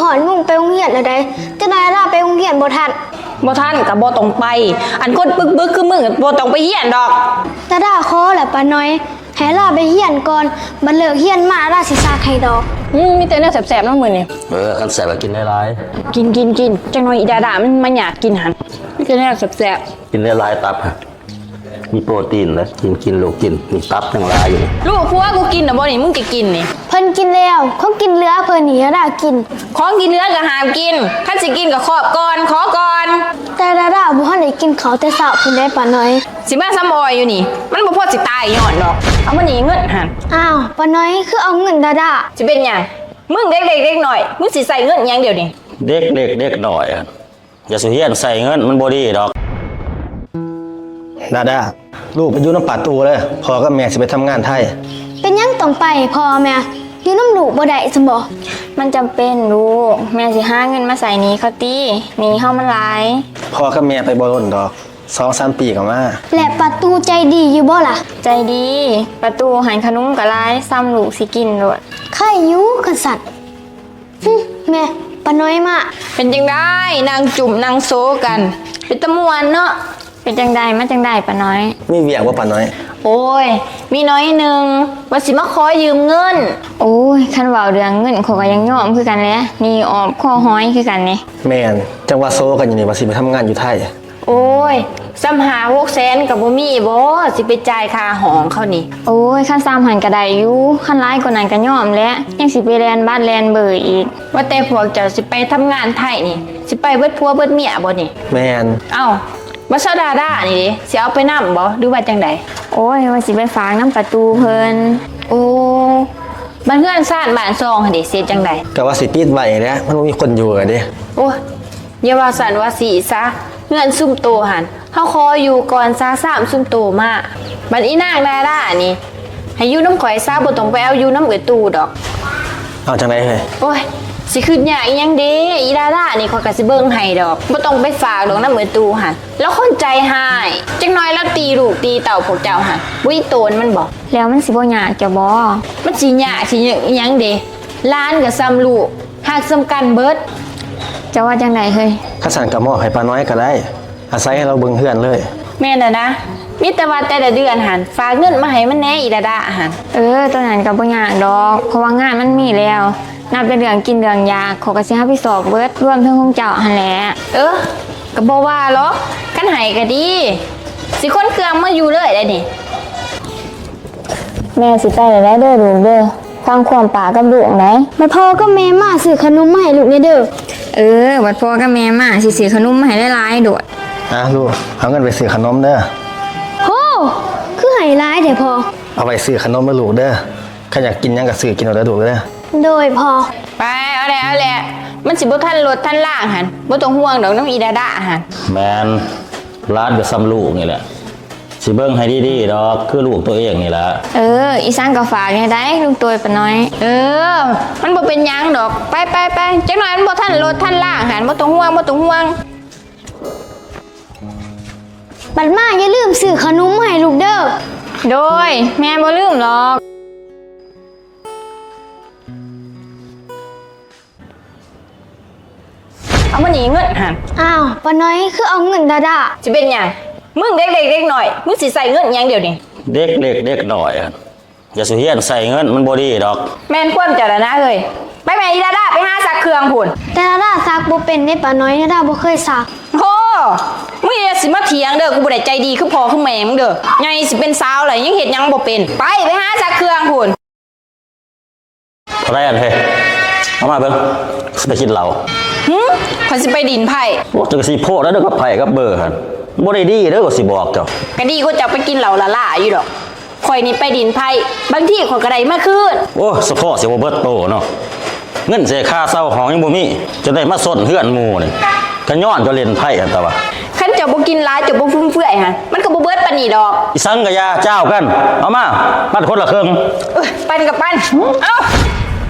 ຮອດໂມງໄປໂຮງຮຽນແລ້ວໃດ໋ ຈັກໜ້ອຍລາໄປໂຮງຮຽນບໍ່ທັນ. ບໍ່ທັນກໍບໍ່ຕ້ອງໄປ. ອັນຄົນປຶກໆຄືມຶງບໍ່ຕ້ອງໄປຮຽນດອກ. ດາດາຂໍແຫຼະປ້ານ້ອຍ ໃຫ້ລາໄປຮຽນກ່ອນ ບັດເລີກຮຽນມາລາຊິຊັກໃຫ້ດອກ. ອືມ ມີແຕ່ແນວແຊບໆເນາະມື້ນີ້. ເອີ ຄັນແຊບກໍກິນຫຼາຍໆ. ກິນໆໆ ຈັກໜ້ອຍອີດາດາມັນມາຍາກກິນຫັ້ນ. ມີແຕ່ແນວແຊບໆ. ກິນຫຼາຍໆ ຕັບ ມີໂປຣຕີນເດ້ ກິນ ກິນລູກກິນ ມີຕັບທັງຫຼາຍຢູ່. ລູກຜົວກູກິນນະບໍ່ນີ້ ມຶງຈະກິນນີ້? ເພິ່ນກິນແລ້ວ ຂອງກິນເຫຼືອເພິ່ນນີ້ດາດາກິນ. ຂອງກິນເຫຼືອກໍຫ້າມກິນ ຄັນຊິກິນກໍຄອບກ່ອນ ຂໍກ່ອນ. ແຕ່ດາດາບໍ່ທັນໄດ້ກິນເຂົ້າແຕ່ເຊົ້າພຸ້ນເດ້ປ້ານ້ອຍ. ຊິມາຊຳອ້ອຍຢູ່ນີ້ ມັນບໍ່ພໍຊິຕາຍຍ້ອນດອກ. ເອົາມານີ້ເງິນຫັ້ນ. ອ້າວ ປ້ານ້ອຍຄືເອົາເງິນດາດາ? ຊິເປັນຫຍັງ? ມຶງເດັກເລັກເດັກນ້ອຍ ມຶງຊິໃຊ້ເງິນຫຍັງດຽວນີ້? ເດັກເລັກເດັກນ້ອຍ ຢ່າສູ່ຮຽນໃຊ້ເງິນ ມັນບໍ່ດີດອກ. ດາດາ ລູກໄປຢູ່ນຳປ້າຕູ້ເດີ ພໍ່ກັບແມ່ຊິໄປທຳງານໄທ. ເປັນຫຍັງຕ້ອງໄປ ພໍ່ແມ່ ຢູ່ນຳລູກບໍ່ໄດ້ຊັ້ນບໍ? ມັນຈຳເປັນລູກ ແມ່ຊິຫາເງິນມາໃຊ້ໜີ້ເຂົາຕິ ໜີ້ເຮົາມັນຫຼາຍ. ພໍ່ກັບແມ່ໄປບໍ່ດົນດອກ ສອງສາມປີກໍມາ. ແລະປ້າຕູ້ໃຈດີຢູ່ບໍ່ລະ? ໃຈດີ ປ້າຕູ້ໃຫ້ຂະໜົມກໍຫຼາຍ ຊ່ຳລູກຊິກິນໂລດ. ໄຄຢູ່ຄັນຊັ້ນ. ຫຶ ແມ່ ປ້ານ້ອຍມາ. ເປັນຈັ່ງໃດ ນັ່ງຈຸ້ມນັ່ງໂຊກັນ ເປັນຕາມ່ວນເນາະ. ເປັນຈັ່ງໃດ ມາຈັ່ງໃດປ້ານ້ອຍ? ມີວຽກບໍ່ປ້ານ້ອຍ? ໂອ້ຍ ມີໜ້ອຍໜຶ່ງ ວ່າຊິມາຂໍຢືມເງິນ. ໂອ້ຍ ຄັນເວົ້າເລື່ອງເງິນ ຂ້ອຍກໍຍັງຍອມຄືກັນແຫຼະ ໜີ້ອອບຄໍຫອຍຄືກັນນີ້. ແມ່ນ ຈັ່ງວ່າໂຊກັນຢູ່ນີ້ ວ່າຊິໄປທຳງານຢູ່ໄທ. ໂອ້ຍ ສ່ຳຫ້າຫົກແສນກໍບໍ່ມີບໍ ຊິໄປຈ່າຍຄ່າຫ້ອງເຂົານີ້? ໂອ້ຍ ຄັນສ່ຳຫັ້ນກໍໄດ້ຢູ່ ຄັນຫຼາຍກວ່ານັ້ນກໍຍອມແຫຼະ ຍັງຊິໄປແລ່ນບັດແລ່ນເບີອີກ. ວ່າແຕ່ພວກເຈົ້າຊິໄປທຳງານໄທນີ້ ຊິໄປເບິດຜົວເບິດເມຍບໍນີ້? ແມ່ນ. ເອົ້າ ບັດຊາວດາດານີ້ເດ ຊິເອົາໄປນຳບໍ ຫຼືວ່າຈັ່ງໃດ? ໂອ້ຍ ວ່າຊິໄປຝາກນຳປ້າຕູ້ເພິ່ນ. ໂອ້ ບັດເຮືອນຊານບ້ານຊ່ອງຫັ້ນເດ ຊິເຮັດຈັ່ງໃດ? ກໍວ່າຊິປິດໄວ້ແຫຼະ ມັນບໍ່ມີຄົນຢູ່ແລ້ວເດ. ໂອ້ຍ ຢ່າວ່າຊັ້ນວ່າຊີ້ຊະ ເຮືອນຊຸມໂຕຫັ້ນ ເຮົາຂໍຢູ່ກ່ອນຊະ ຊາມຊຸມໂຕມາ. ບັດອີນາງດາດານີ້ ໃຫ້ຢູ່ນຳຂ້ອຍຊະ ບໍ່ຕ້ອງໄປເອົາຢູ່ນຳເອື້ອຍຕູ້ດອກ. ເອົາຈັ່ງໃດເຮີ້ຍ? ໂອ້ຍ ຊິຄຶດຍາກອີ່ຫຍັງເດ ອີດາດານີ້ ຂ້ອຍກໍຊິເບິ່ງໃຫ້ດອກ ບໍ່ຕ້ອງໄປຝາກດອກນຳເອື້ອຍຕູ້ຫັ້ນ. ລາວຄົນໃຈຮ້າຍ ຈັກໜ້ອຍລາວຕີລູກຕີເຕົ້າພວກເຈົ້າຫັ້ນ ບໍ່ອີ່ໂຕນມັນບໍ? ແລ້ວມັນຊິບໍ່ຍາກເຈົ້າບໍ? ມັນຊິຍາກຊິຫຍັງເດ ຫຼານກໍຊ່ຳລູກ ຮັກສ່ຳກັນເບິດ. ເຈົ້າວ່າຈັ່ງໃດເຮີ້ຍ? ຄັນຊັ້ນກໍມອບໃຫ້ປ້ານ້ອຍກໍໄດ້ ອາໄສໃຫ້ລາວເບິ່ງເຮືອນເລີຍ. ແມ່ນແລ້ວນະ ມີແຕ່ວ່າແຕ່ລະເດືອນຫັ້ນ ຝາກເງິນມາໃຫ້ມັນແດ່ ອີດາດາຫັ້ນ. ເອີ ໂຕນັ້ນກໍບໍ່ຍາກດອກ ເພາະວ່າງານມັນມີແລ້ວ. ນັບແຕ່ເລື່ອງກິນເລື່ອງຢາກ ຂ້ອຍກໍຊິຮັບຜິດຊອບເບິດ ລວມເຖິງຂອງເຈົ້າຫັ້ນແຫຼະ. ເອີ ກໍບໍ່ວ່າຫຼອກ ຄັນໃຫ້ກໍດີ ຊິຂົນເຄື່ອງມາຢູ່ເລີຍໄດ໋ນີ້. ແມ່ຊິໄປແລ້ວເດີລູກເດີ ຟັງຄວາມປ້າກັບລຸງໄດ໋. ແມ່ ພໍ່ກັບແມ່ມາຊື້ຂະໜົມມາໃຫ້ລູກແດ່ເດີ. ເອີ ບັດພໍ່ກັບແມ່ມາ ຊິຊື້ຂະໜົມມາໃຫ້ຫຼາຍໆໂລດ. ອ່າລູກ ເອົາເງິນໄປຊື້ຂະໜົມເດີ. ໂຫ ຄືໃຫ້ຫຼາຍແທ້ພໍ່? ເອົາໄວ້ຊື້ຂະໜົມເດີລູກເດີ ຄັນຢາກກິນຫຍັງກໍຊື້ກິນເອົາເດີລູກເດີ. ໂດຍພໍ່. ໄປ ເອົາແຫຼະ ເອົາແຫຼະ ມັນຊິບໍ່ທັນລົດທັນລາງຫັ້ນ ບໍ່ຕ້ອງຫ່ວງດອກ ນຳອີດາດາຫັ້ນ. ແມ່ນ ຫຼານກໍຊ່ຳລູກນີ້ແຫຼະ ຊິເບິ່ງໃຫ້ດີໆດອກ ຄືລູກໂຕເອງນີ້ລະ. ເອີ ອີສັງກໍຝາກແດ່ໄດ໋ ລຸງໂຕຍປ້ານ້ອຍ. ເອີ ມັນບໍ່ເປັນຫຍັງດອກ ໄປໆໆ ຈັກໜ້ອຍມັນບໍ່ທັນລົດທັນລາງຫັ້ນ ບໍ່ຕ້ອງຫ່ວງ ບໍ່ຕ້ອງຫ່ວງ. ບັດມາຢ່າລືມຊື້ຂະໜົມມາໃຫ້ລູກເດີ. ໂດຍ ແມ່ບໍ່ລືມດອກ. ເອົາມານີ້ເງິນຫັ້ນ. ອ້າວ ປ້ານ້ອຍຄືເອົາເງິນດາດາ? ຊິເປັນຫຍັງ? ມຶງເດັກເລັກເດັກນ້ອຍ ມຶງຊິໃຊ້ເງິນຫຍັງດຽວນີ້? ເດັກເລັກເດັກນ້ອຍຫັ້ນ ຢ່າສູ່ຮຽນໃຊ້ເງິນ ມັນບໍ່ດີດອກ. ແມ່ນຄວາມເຈົ້າລະນາເອີຍ. ໄປແມ່ ອີດາດາ ໄປຫາຊັກເຄື່ອງພຸ້ນ. ແຕ່ດາດາຊັກບໍ່ເປັນເດ້ປ້ານ້ອຍ ດາດາບໍ່ເຄີຍຊັກ. ໂອ້ ມຶງຢ່າຊິມາຖຽງເດີ ກູບໍ່ໄດ້ໃຈດີຄືພໍ່ຄືແມ່ມຶງເດີ. ໃຫຍ່ຊິເປັນສາວແລ້ວຍັງເຮັດຫຍັງບໍ່ເປັນ. ໄປ ໄປຫາຊັກເຄື່ອງພຸ້ນ. ເທົ່າໃດຫັ້ນເຮີ້ຍ? ເອົາມາເບິ່ງ ຊິໄປກິນເຫຼົ້າ. ຫື? ຂ້ອຍຊິໄປຫຼິ້ນໄພ້. ໂອ້ ເຈົ້າກໍຊິໂພດແລ້ວເດີ ກັບໄພ້ກັບເບີຫັ້ນ ບໍ່ໄດ້ດີເດີ ຂ້ອຍຊິບອກເຈົ້າ. ກໍດີກວ່າເຈົ້າໄປກິນເຫຼົ້າລ້າໆຢູ່ດອກ. ຂ້ອຍນີ້ໄປຫຼິ້ນໄພ້ ບາງທີຂ້ອຍກໍໄດ້ມາຄືນ. ໂອ້ ສະເພາະຊິບໍ່ເບິດໂຕເນາະ ເງິນເສຍຄ່າເຊົ່າຫ້ອງຍັງບໍ່ມີ ຈະໄດ້ມາຊົນເຮືອນໝູ່ນີ້ ກໍຍ້ອນເຈົ້າຫຼິ້ນໄພ້ຫັ້ນຕະວະ. ຄັນເຈົ້າບໍ່ກິນຫຼາຍ ເຈົ້າບໍ່ຟຸມເຟືອຍຫັ້ນ ມັນກໍບໍ່ເບິດປານນີ້ດອກ. ອີສັງກໍຢ່າ ເຈົ້າກັນ ເອົາມາ ປັນຄົນລະເຄິ່ງ. ເອີຍ ປັນກໍປັນ. ເອົ້າ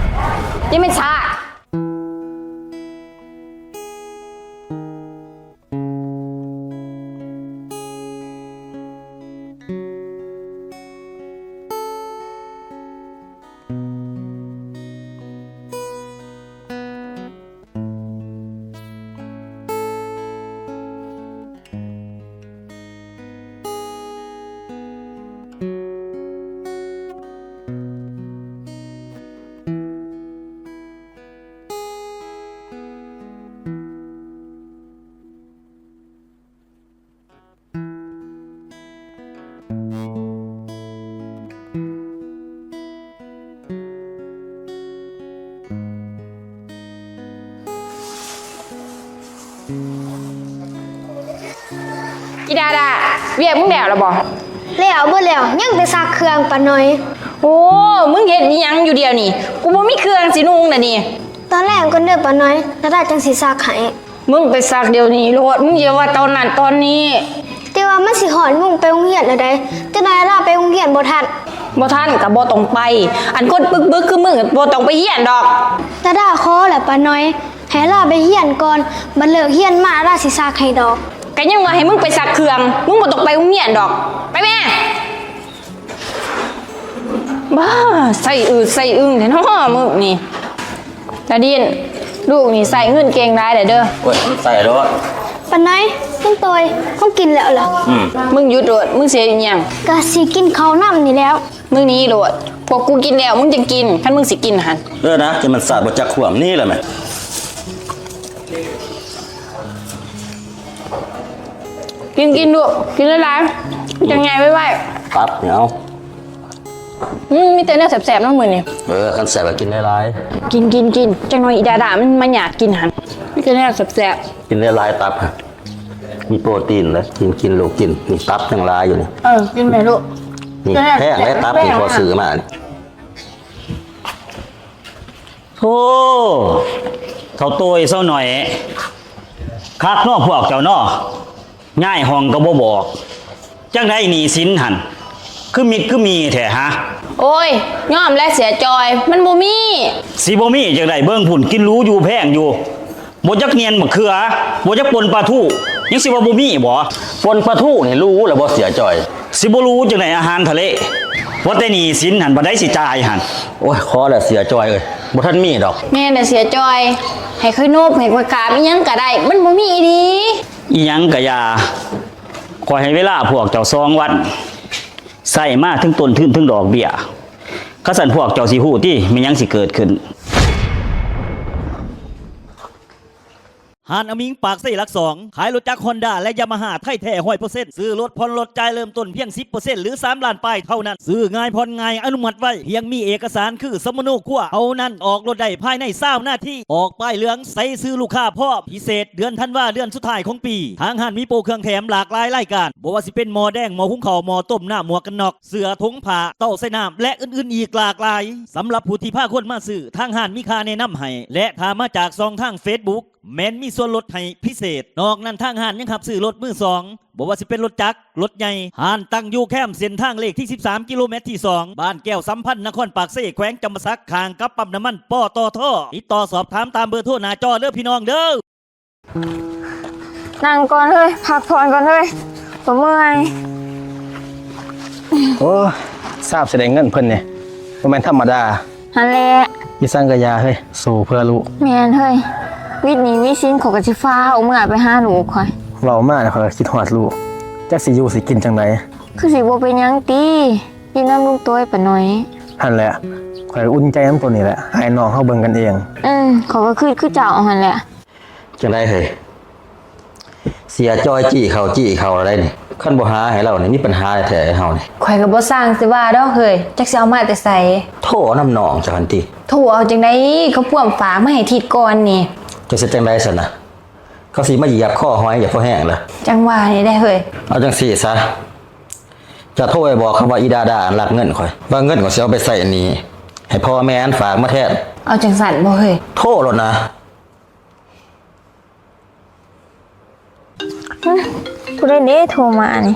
ຢ່າແມ່ນຊ້າ. ດາດາ ວຽກມຶງແລ້ວລະບໍ່? ແລ້ວເບິດແລ້ວ ຍັງແຕ່ຊັກເຄື່ອງປານ້ອຍ. ໂອ້ ມຶງເຮັດອີ່ຫຍັງຢູ່ດຽວນີ້? ກູບໍ່ມີເຄື່ອງຊິນຸ່ງນະນີ້. ຕອນແລງກ່ອນເດີປານ້ອຍ ດາດາຈັ່ງຊິຊັກໃຫ້. ມຶງໄປຊັກດຽວນີ້ໂລດ ມຶງຢ່າວ່າຕອນນັ້ນຕອນນີ້. ແຕ່ວ່າມັນຊິຮອດໂມງໄປໂຮງຮຽນແລ້ວໃດ໋ ຈັກໜ້ອຍດາດາໄປໂຮງຮຽນບໍ່ທັນ. ບໍ່ທັນກະບໍ່ຕ້ອງໄປ ອັນຄົນປຶກໆຄືມຶງບໍ່ຕ້ອງໄປຮຽນດອກ. ດາດາຂໍແຫຼະປານ້ອຍ ໃຫ້ລາໄປຮຽນກ່ອນ ບັດເລີກຮຽນມາລາຊິຊັກໃຫ້ດອກ. ກະຍັງວ່າໃຫ້ມຶງໄປຊັກເຄື່ອງ ມຶງບໍ່ຕ້ອງໄປໂຮງຮຽນດອກ ໄປແມ່. ບ້າ ໃສ່ອືດໃສ່ອຶງແທ້ເນາະມື້ນີ້. ດາດິນ ລູກນີ້ໃຊ້ເງິນເກັ່ງຫຼາຍແລ້ວເດີ. ໂອ້ຍ ມັນໃຊ້ໂລດ. ປານ້ອຍ ເຫັນໂຕຍ ເຮົາກິນແລ້ວລະ. ອືມ ມຶງຢຸດໂລດ ມຶງຊິເຮັດອີ່ຫຍັງ? ກະຊິກິນເຂົ້ານຳນີ້ແລ້ວ. ມຶງໜີໂລດ ພວກກູກິນແລ້ວ ມຶງຈັ່ງກິນ ຄັນມຶງຊິກິນຫັ້ນ. ເອີນະ ຈັ່ງມັນສາດບໍ່ຈັກຄວາມ ໜີແລ້ວແມະ. ກິນ ກິນລູກ ກິນຫຼາຍໆ ມັນຈັ່ງໃຫຍ່ໄວໆ. ຕັບນີ້ເອົາ. ອືມ ມີແຕ່ແນວແຊບໆເນາະມື້ນີ້. ເອີ ຄັນແຊບກະກິນຫຼາຍໆ. ກິນ ກິນ ກິນ ຈັກໜ້ອຍອີດາດາມັນມາຢາກກິນຫັ້ນ. ມີແຕ່ແນວແຊບໆ. ກິນຫຼາຍໆ ຕັບ ມີໂປຣຕີນເດ້. ກິນ ກິນລູກກິນ ນີ້ຕັບຍັງຫຼາຍຢູ່ນີ້. ເອີ ກິນແມ່ລູກ. ນີ້ແພງເດ້ ຕັບນີ້ພໍຊື້ມານີ້. ໂທ້ ເຖົ້າໂຕ້ຍເຊົາໜ້ອຍ ຄັກເນາະພວກເຈົ້າເນາະ ຍ້າຍຫ້ອງກະບໍ່ບອກ. ຈັ່ງໃດໜີ້ສິນຫັ້ນ ຄືມິດຄືມີແທ້ຫະ? ໂອ້ຍ ຍອມແຫຼະເສຍຈ່ອຍ ມັນບໍ່ມີ. ຊິບໍ່ມີຈັ່ງໃດ ເບິ່ງພຸ້ນ ກິນຫຼູຢູ່ແພງຢູ່. ບໍ່ຈັກໜຽນບັກເຂືອ ບໍ່ຈັກປົ່ນປາທູ ຍັງຊິວ່າບໍ່ມີບໍ? ປົ່ນປາທູນີ້ຫຼູແລ້ວບໍ່ເສຍຈ່ອຍ? ຊິບໍ່ຫຼູຈັ່ງໃດ ອາຫານທະເລ. ວ່າແຕ່ໜີ້ສິນຫັ້ນ ບັດໃດຊິຈ່າຍຫັ້ນ? ໂອ້ຍ ພໍແລ້ວເສຍຈ່ອຍເອີຍ ບໍ່ທັນມີດອກ. ແມ່ນແຫຼະເສຍຈ່ອຍ ໃຫ້ຂ້ອຍນົບ ໃຫ້ຂ້ອຍກາບ ອີ່ຫຍັງກະໄດ້ ມັນບໍ່ມີອີ່ຫຼີ. ອີ່ຫຍັງກະຢ່າ ຂ້ອຍໃຫ້ເວລາພວກເຈົ້າສອງວັນ ໃຊ້ມາເຖິງຕົ້ນທຶນເຖິງດອກເບ້ຍ. ຄັນຊັ້ນພວກເຈົ້າຊິຮູ້ຕິ ແມ່ນຫຍັງຊິເກີດຂຶ້ນ. ຮ້ານອາມິງປາກເຊຫຼັກສອງ ຂາຍລົດຈັກຮອນດ້າ ແລະ ຢາມາຮ່າ ໄທແທ້ຮ້ອຍເປີເຊັນ. ຊື້ລົດຜ່ອນລົດ ຈ່າຍເລີ່ມຕົ້ນພຽງສິບເປີເຊັນ ຫຼື ສາມລ້ານປາຍເທົ່ານັ້ນ. ຊື້ງ່າຍຜ່ອນງ່າຍ ອະນຸມັດໄວ ພຽງມີເອກະສານຄືສຳມະໂນຄົວເທົ່ານັ້ນ. ອອກລົດໄດ້ພາຍໃນຊາວນາທີ. ອອກປ້າຍເຫຼືອງ ໃສ່ຊື່ລູກຄ້າພ້ອມ. ພິເສດເດືອນທັນວາ ເດືອນສຸດທ້າຍຂອງປີ ທາງຮ້ານມີໂປຣເຄື່ອງແຖມຫຼາກຫຼາຍລາຍການ ບໍ່ວ່າຊິເປັນໝໍ້ແດງ, ໝໍ້ຫຸງເຂົ້າ, ໝໍ້ຕົ້ມນ້ຳ, ໝວກກັນນັອກ, ເສື້ອຖົງຜ້າ, ເຕົ້າໃສ່ນ້ຳ ແລະ ອື່ນໆອີກຫຼາກຫຼາຍ. ສຳລັບຜູ້ທີ່ພາຄົນມາຊື້ ທາງຮ້ານມີຄ່າແນະນຳໃຫ້ ແລະ ຖ້າມາຈາກຊ່ອງທາງເຟສບຸກ ແມ່ນມີສ່ວນລົດໃຫ້ພິເສດ. ນອກນັ້ນທາງຮ້ານຍັງຮັບຊື້ລົດມືສອງ ບໍ່ວ່າຊິເປັນລົດຈັກ, ລົດໃຫຍ່. ຮ້ານຕັ້ງຢູ່ແຄມເສັ້ນທາງເລກທີສິບສາມ ກິໂລແມັດທີສອງ ບ້ານແກ້ວສຳພັນ ນະຄອນປາກເຊ ແຂວງຈຳປາສັກ ຂ້າງກັບປ້ຳນ້ຳມັນ ປຕທ. ຕິດຕໍ່ສອບຖາມຕາມເບີໂທໜ້າຈໍເດີພີ່ນ້ອງເດີ. ນັ່ງກ່ອນເຮີ້ຍ ພັກຜ່ອນກ່ອນເຮີ້ຍ ຂ້ອຍເມື່ອຍ. ໂອ້ ຊາບຊິໄດ້ເງິນເພິ່ນນີ້ ບໍ່ແມ່ນທຳມະດາ. ຫັ້ນແຫຼະ ອີ່ສັງກະຢ່າເຮີ້ຍ ສູ້ເພື່ອລູກ. ແມ່ນເຮີ້ຍ ວິດໜີ້ວິດສິນ ຂ້ອຍກະຊິຟ້າວເມືອໄປຫາລູກຂ້ອຍ. ເວົ້າມາແລ້ວຂ້ອຍກະຄິດຮອດລູກ ຈັກຊິຢູ່ຊິກິນຈັ່ງໃດ. ຄືຊິບໍ່ເປັນຫຍັງຕິ ຢູ່ນຳລຸງໂຕ້ຍປານ້ອຍ. ຫັ້ນແຫຼະ ຂ້ອຍກະອຸ່ນໃຈນຳໂຕນີ້ແຫຼະ ອ້າຍນ້ອງເຮົາເບິ່ງກັນເອງ. ອື ຂ້ອຍກະຄິດຄືເຈົ້າຫັ້ນແຫຼະ. ຈັ່ງໃດເຮີ້ຍ ເສຍຈ່ອຍຈີ້ເຂົ້າຈີ້ເຂົ້າແລ້ວໃດ໋ນີ້. ຄັນບໍ່ຫາໃຫ້ລາວນີ້ ມີປັນຫາແທ້ເຮົານີ້. ຂ້ອຍກະບໍ່ຊ່າງຊິວ່າດອກເຮີ້ຍ ຈັກຊິເອົາມາແຕ່ໃສ. ໂທເອົານຳນ້ອງເຈົ້າຫັ້ນຕິ. ໂທເອົາຈັ່ງໃດ ເຂົາພວມຝາກມາໃຫ້ທິດກ່ອນນີ້. ເຈົ້າຊິຈັ່ງໃດຊັ້ນນະ ເຂົາຊິມາຢຽບຄໍຫອຍເຈົ້າພໍແຮງລະ. ຈັ່ງວ່ານີ້ແຫຼະເຮີ້ຍ. ເອົາຈັ່ງຊີ້ຊະ ເຈົ້າໂທໄປບອກເຂົາວ່າອີ່ດາດາອັນລັກເງິນຂ້ອຍ ວ່າເງິນຂ້ອຍຊິເອົາໄປໃຊ້ໜີ້ ໃຫ້ພໍ່ແມ່ອັນຝາກມາແທນ. ເອົາຈັ່ງຊັ້ນບໍເຮີ້ຍ? ໂທໂລດນະ. ຫຶ ຜູ້ໃດເດໂທມານີ້?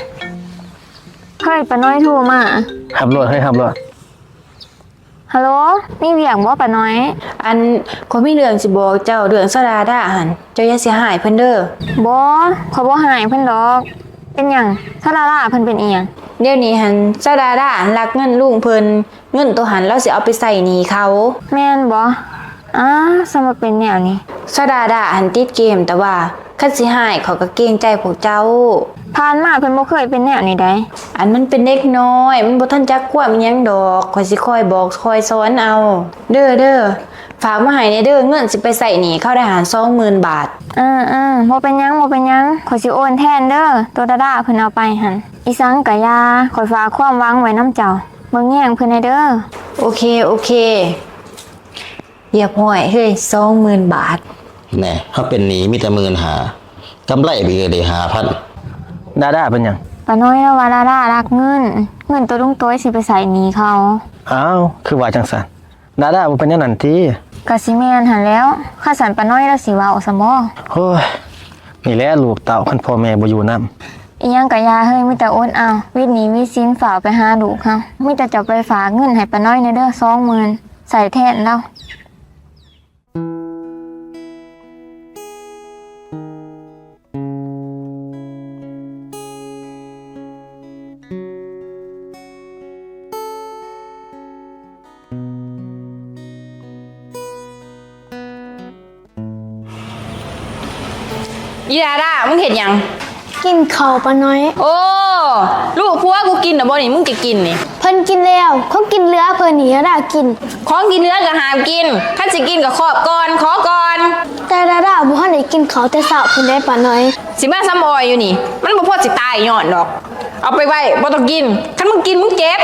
ເຮີ້ຍ ປ້ານ້ອຍໂທມາ. ຮັບໂລດເຮີ້ຍ ຮັບໂລດ. ຮັລໂຫຼ ມີວຽກບໍ່ປ້ານ້ອຍ? ອັນ ຂ້ອຍມີເລື່ອງຊິບອກເຈົ້າ ເລື່ອງສາວດາດາຫັ້ນ ເຈົ້າຢ່າຊິຮ້າຍເພິ່ນເດີ. ບໍ່ ຂ້ອຍບໍ່ຮ້າຍເພິ່ນດອກ. ເປັນຫຍັງ ສາວດາດາເພິ່ນເປັນອີ່ຫຍັງ? ດຽວນີ້ຫັ້ນ ສາວດາດາລັກເງິນລຸງເພິ່ນ ເງິນໂຕຫັ້ນລາວຊິເອົາໄປໃຊ້ໜີ້ເຂົາ. ແມ່ນບໍ່? ອ້າ ສ່ຳວ່າເປັນແນວນີ້. ສາວດາດາຫັ້ນຕິດເກມ ແຕ່ວ່າຄັນຊິຮ້າຍ ຂ້ອຍກະເກງໃຈພວກເຈົ້າ. ຜ່ານມາເພິ່ນບໍ່ເຄີຍເປັນແນວນີ້ໃດ໋. ອັນມັນເປັນເດັກນ້ອຍ ມັນບໍ່ທັນຈັກຄວາມອີ່ຫຍັງດອກ ຂ້ອຍຊິຄອຍບອກຄອຍສອນເອົາ. ເດີ ເດີ ຝາກມາໃຫ້ແດ່ເດີ ເງິນຊິໄປໃຊ້ໜີ້ເຂົາໄດ້ຫັ້ນ ສອງໝື່ນບາດ. ເອີ ເອີ ບໍ່ເປັນຫຍັງ ບໍ່ເປັນຫຍັງ ຂ້ອຍຊິໂອນແທນເດີ ໂຕດາດາເພິ່ນເອົາໄປຫັ້ນ. ອີ່ສັງກະຢ່າ ຂ້ອຍຝາກຄວາມຫວັງໄວ້ນຳເຈົ້າ ເບິ່ງແຍງເພິ່ນແດ່ເດີ. ໂອເຄ ໂອເຄ. ຮຽບຮ້ອຍເຮີ້ຍ ສອງໝື່ນບາດ. ແນ່ ເຮົາເປັນໜີ້ມີແຕ່ໝື່ນຫ້າ ກຳໄລໄປເອີຍເດຫ້າພັນ. ໂອ ດາດາເປັນຫຍັງ? ປ້ານ້ອຍລາວວ່າດາດາລັກເງິນ, ເງິນໂຕລຸງໂຕຍຊິໄປໃຊ້ໜີ້ເຂົາ. ອ້າວ ຄືວ່າຈັ່ງຊັ້ນ? ດາດາບໍ່ເປັນແນວນັ້ນຕິ? ກະຊິແມ່ນຫັ້ນແຫຼ້ວ, ຄັນຊັ້ນປ້ານ້ອຍລາວຊິເວົ້າຊຳບໍ? ໂອ້ຍ ນີ້ແຫຼະລູກເຕົ້າ ຄັນພໍ່ແມ່ບໍ່ຢູ່ນຳ. ອີ່ຫຍັງກະຢ່າເຮີ້ຍ, ມີແຕ່ອົດເອົາ, ວິດໜີ້ວິດສິນ ຟ້າວໄປຫາລູກເຮົາ. ມີແຕ່ເຈົ້າໄປຝາກເງິນໃຫ້ປ້ານ້ອຍແດ່ເດີ ສອງໝື່ນ ໃຊ້ແທນລາວ. ອີດາດາ ມຶງເຮັດຫຍັງ? ກິນເຂົ້າ ປ້ານ້ອຍ. ໂອ້ ລູກຜົວກູກິນນະບໍ່ນີ້ ມຶງຈະກິນນີ້? ເພິ່ນກິນແລ້ວ, ຂອງກິນເຫຼືອເພິ່ນນີ້ດາດາກິນ. ຂອງກິນເຫຼືອກໍຫ້າມກິນ, ຄັນຊິກິນກໍຄອບກ່ອນ, ຂໍກ່ອນ. ແຕ່ດາດາບໍ່ທັນໄດ້ກິນເຂົ້າແຕ່ເຊົ້າພຸ້ນເດ້ ປ້ານ້ອຍ. ຊິມາຊຳອ້ອຍຢູ່ນີ້, ມັນບໍ່ພໍຊິຕາຍຍ້ອນດອກ. ເອົາໄປໄວ້, ບໍ່ຕ້ອງກິນ. ຄັນມຶງກິນ, ມຶງເຈັບ.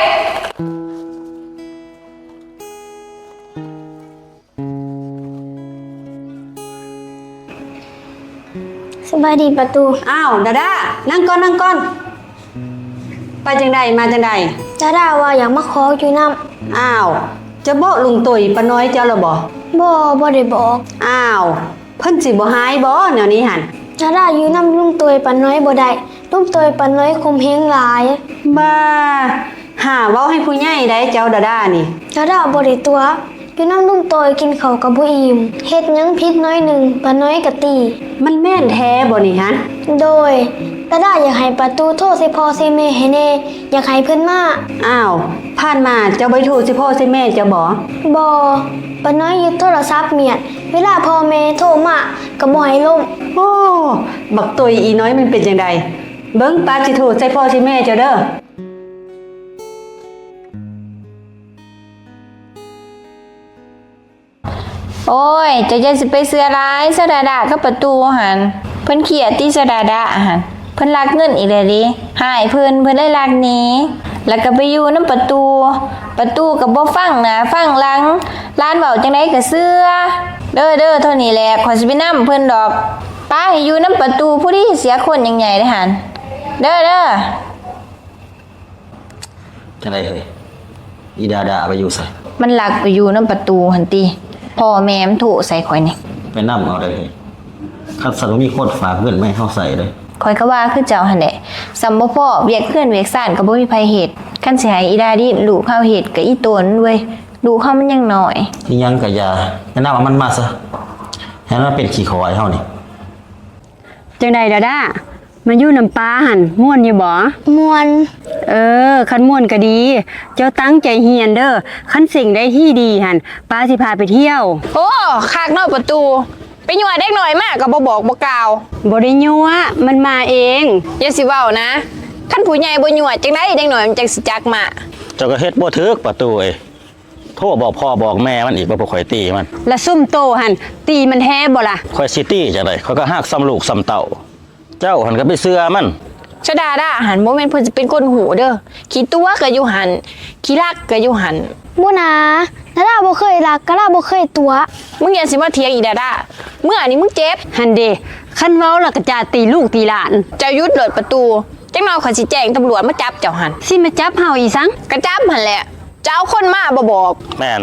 ສະບາຍດີປ້າຕູ້. ອ້າວ ດາດາ ນັ່ງກ່ອນ ນັ່ງກ່ອນ. ໄປຈັ່ງໃດ ມາຈັ່ງໃດ? ດາດາວ່າຢາກມາຂໍຢູ່ນຳ. ອ້າວ ເຈົ້າບອກລຸງໂຕຍປ້ານ້ອຍເຈົ້າແລ້ວບໍ່? ບໍ່ ບໍ່ໄດ້ບອກ. ອ້າວ ເພິ່ນຊິບໍ່ຮ້າຍບໍ່ແນວນີ້ຫັ້ນ? ດາດາຢູ່ນຳລຸງໂຕຍປ້ານ້ອຍບໍ່ໄດ້, ລຸງໂຕຍປ້ານ້ອຍຂົ່ມເຫງຫຼາຍ. ບ້າ ຫາເວົ້າໃຫ້ຜູ້ໃຫຍ່ໄດ໋ເຈົ້າດາດານີ້. ດາດາບໍ່ໄດ້ຕົວະ, ຢູ່ນຳລຸງໂຕຍກິນເຂົ້າກໍບໍ່ອີ່ມ, ເຮັດຫຍັງຜິດໜ້ອຍໜຶ່ງ ປ້ານ້ອຍກໍຕີ. ມັນແມ່ນແທ້ບໍ່ນີ້ຫັ້ນ? ໂດຍ, ດາດາຢາກໃຫ້ປ້າຕູ້ໂທໃສ່ພໍ່ໃສ່ແມ່ໃຫ້ແດ່, ຢາກໃຫ້ເພິ່ນມາ. ອ້າວ ຜ່ານມາເຈົ້າບໍ່ໄດ້ໂທໃສ່ພໍ່ໃສ່ແມ່ເຈົ້າບໍ່? ບໍ່, ປ້ານ້ອຍຍຶດໂທລະສັບມຽດ, ເວລາພໍ່ແມ່ໂທມາກໍບໍ່ໃຫ້ລົມ. ໂອ້ ບັກໂຕຍອີນ້ອຍມັນເປັນຈັ່ງໃດ? ເບິ່ງ ປ້າຊິໂທໃສ່ພໍ່ໃສ່ແມ່ເຈົ້າເດີ. ໂອ້ຍ ເຈົ້າຢ່າຊິໄປເຊື່ອຫຼາຍ ສາວດາດາກັບປ້າຕູ້ຫັ້ນ. ເພິ່ນຄຽດຕິ ສາວດາດາຫັ້ນ, ເພິ່ນລັກເງິນອີກແລ້ວເດ້. ຮ້າຍເພິ່ນ, ເພິ່ນເລີຍລັກໜີ ແລ້ວກໍໄປຢູ່ນຳປ້າຕູ້. ປ້າຕູ້ກໍບໍ່ຟັງໜ້າຟັງຫຼັງ, ຫຼານເວົ້າຈັ່ງໃດກໍເຊື່ອ. ເດີ ເດີ ເທົ່ານີ້ແຫຼະ, ຂ້ອຍຊິໄປນຳເພິ່ນດອກ. ໄປ ຢູ່ນຳປ້າຕູ້ຜູ້ດີ, ເສຍຄົນຍັງໃຫຍ່ເດ້ຫັ້ນ. ເດີ ເດີ. ຈັ່ງໃດເຮີ້ຍ? ອີດາດາໄປຢູ່ໃສ? ມັນລັກໄປຢູ່ນຳປ້າຕູ້ຫັ້ນຕິ. ພໍ່ແມ່ມັນໂທໃສ່ຂ້ອຍນີ້. ໄປນຳເອົາໄດ໋ເຮີ້ຍ. ຄັນຊັ້ນບໍ່ມີຄົນຝາກເງິນມາໃຫ້ເຮົາໃຊ້ເດ້. ຂ້ອຍກໍວ່າຄືເຈົ້າຫັ້ນແຫຼະ. ສ່ຳບໍ່ພໍ ວຽກເຮືອນວຽກຊານກໍບໍ່ມີໃຜເຮັດ. ຄັນຊິໃຫ້ອີດາດິນລູກເຮົາເຮັດກໍອີ່ຕົນເວີຍ. ລູກເຮົາມັນຍັງນ້ອຍ. ອີ່ຫຍັງກໍຢ່າ. ແນະນຳເອົາມັນມາຊະ. ໃຫ້ມັນເປັນຂີ້ຂ້ອຍເຮົານີ້. ຈັ່ງໃດດາດາ? ມາຢູ່ນຳປ້າຫັ້ນ ມ່ວນຢູ່ບໍ່? ມ່ວນ. ເອີ ຄັນມ່ວນກໍດີ. ເຈົ້າຕັ້ງໃຈຮຽນເດີ. ຄັນເສັງໄດ້ທີ່ດີຫັ້ນ ປ້າຊິພາໄປທ່ຽວ. ໂອ້ ຄັກເນາະປ້າຕູ້. ໄປຍົວະເດັກນ້ອຍມາກໍບໍ່ບອກບໍ່ກ່າວ. ບໍ່ໄດ້ຍົວະ ມັນມາເອງ. ຢ່າຊິເວົ້ານະ. ຄັນຜູ້ໃຫຍ່ບໍ່ຍົວະ ຈັ່ງໃດເດັກນ້ອຍມັນຈັ່ງຊິຈັກມາ? ເຈົ້າກໍເຮັດບໍ່ຖືກປ້າຕູ້ເອີຍ. ໂທບອກພໍ່ບອກແມ່ມັນອີກວ່າພວກຂ້ອຍຕີມັນ. ລະຊຸມໂຕຫັ້ນຕີມັນແທ້ບໍ່ລະ? ຂ້ອຍຊິຕີຈັ່ງໃດ? ຂ້ອຍກໍຮັກສ່ຳລູກສ່ຳເຕົ້າ. ເຈົ້າຫັ້ນກໍໄປເຊື່ອມັນ. ສາວດາດາຫັ້ນບໍ່ແມ່ນເພິ່ນຊິເປັນຄົນຮູ້ເດີ. ຂີ້ຕົວະກໍຢູ່ຫັ້ນ, ຂີ້ລັກກໍຢູ່ຫັ້ນ. ບໍ່ນາ, ດາດາບໍ່ເຄີຍລັກ, ດາດາບໍ່ເຄີຍຕົວະ. ມຶງຢ່າຊິມາຖຽງອີດາດາ. ເມື່ອນີ້ມຶງເຈັບ. ຫັ້ນເດ, ຄັນເວົ້າລະກະຈະຕີລູກຕີຫຼານ. ເຈົ້າຢຸດໂລດປ້າຕູ້. ຈັກໜ່ອຍຂ້ອຍຊິແຈ້ງຕຳຫຼວດມາຈັບເຈົ້າຫັ້ນ. ຊິມາຈັບເຮົາອີ່ຫຍັງ? ກະຈັບຫັ້ນແຫຼະ. ເຈົ້າເອົາຄົນມາບໍ່ບອກ. ແມ່ນ.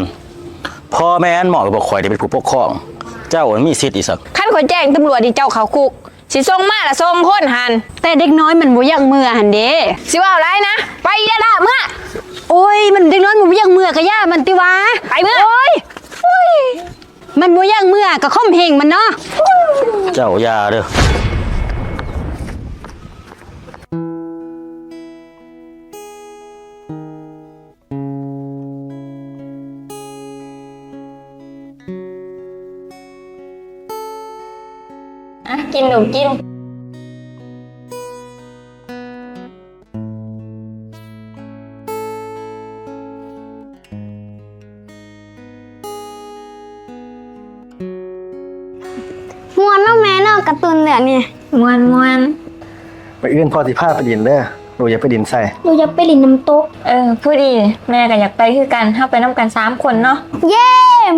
ພໍ່ແມ່ນມອບໃຫ້ພວກຂ້ອຍໄດ້ເປັນຜູ້ປົກຄອງ. ເຈົ້າມີສິດອີ່ຫຍັງ? ຄັນຂ້ອຍແຈ້ງຕຳຫຼວດນີ້ເຈົ້າເຂົ້າຄຸກ. ຊິສົ່ງມາລະສອງຄົນຫັ້ນ. ແຕ່ເດັກນ້ອຍມັນບໍ່ຢາກເມືອຫັ້ນເດ. ຊິເວົ້າຫຼາຍນະ. ໄປອີ່ດາດາເມືອ. ໂອ້ຍ ມັນເດັກນ້ອຍມັນບໍ່ຢາກເມືອກະຢ່າມັນຕິວະ. ໄປເມືອ. ໂອ້ຍ ໂອ້ຍ ມັນບໍ່ຢາກເມືອກະຂົ່ມເຫງມັນເນາະ. ເຈົ້າຢ່າເດີ. ອ່ະ ກິນລູກກິນ. ມ່ວນເນາະແມ່ເນາະ ກາຕູນເລື່ອງນີ້. ມ່ວນໆ. ມື້ອື່ນພໍ່ຊິພາໄປຫຼິ້ນເດີ. ລູກຢາກໄປຫຼິ້ນໃສ? ລູກຢາກໄປຫຼິ້ນນ້ຳຕົກ. ເອີ ພໍດີແມ່ກໍຢາກໄປຄືກັນ. ເຮົາໄປນຳກັນສາມຄົນເນາະ. ເຢ້!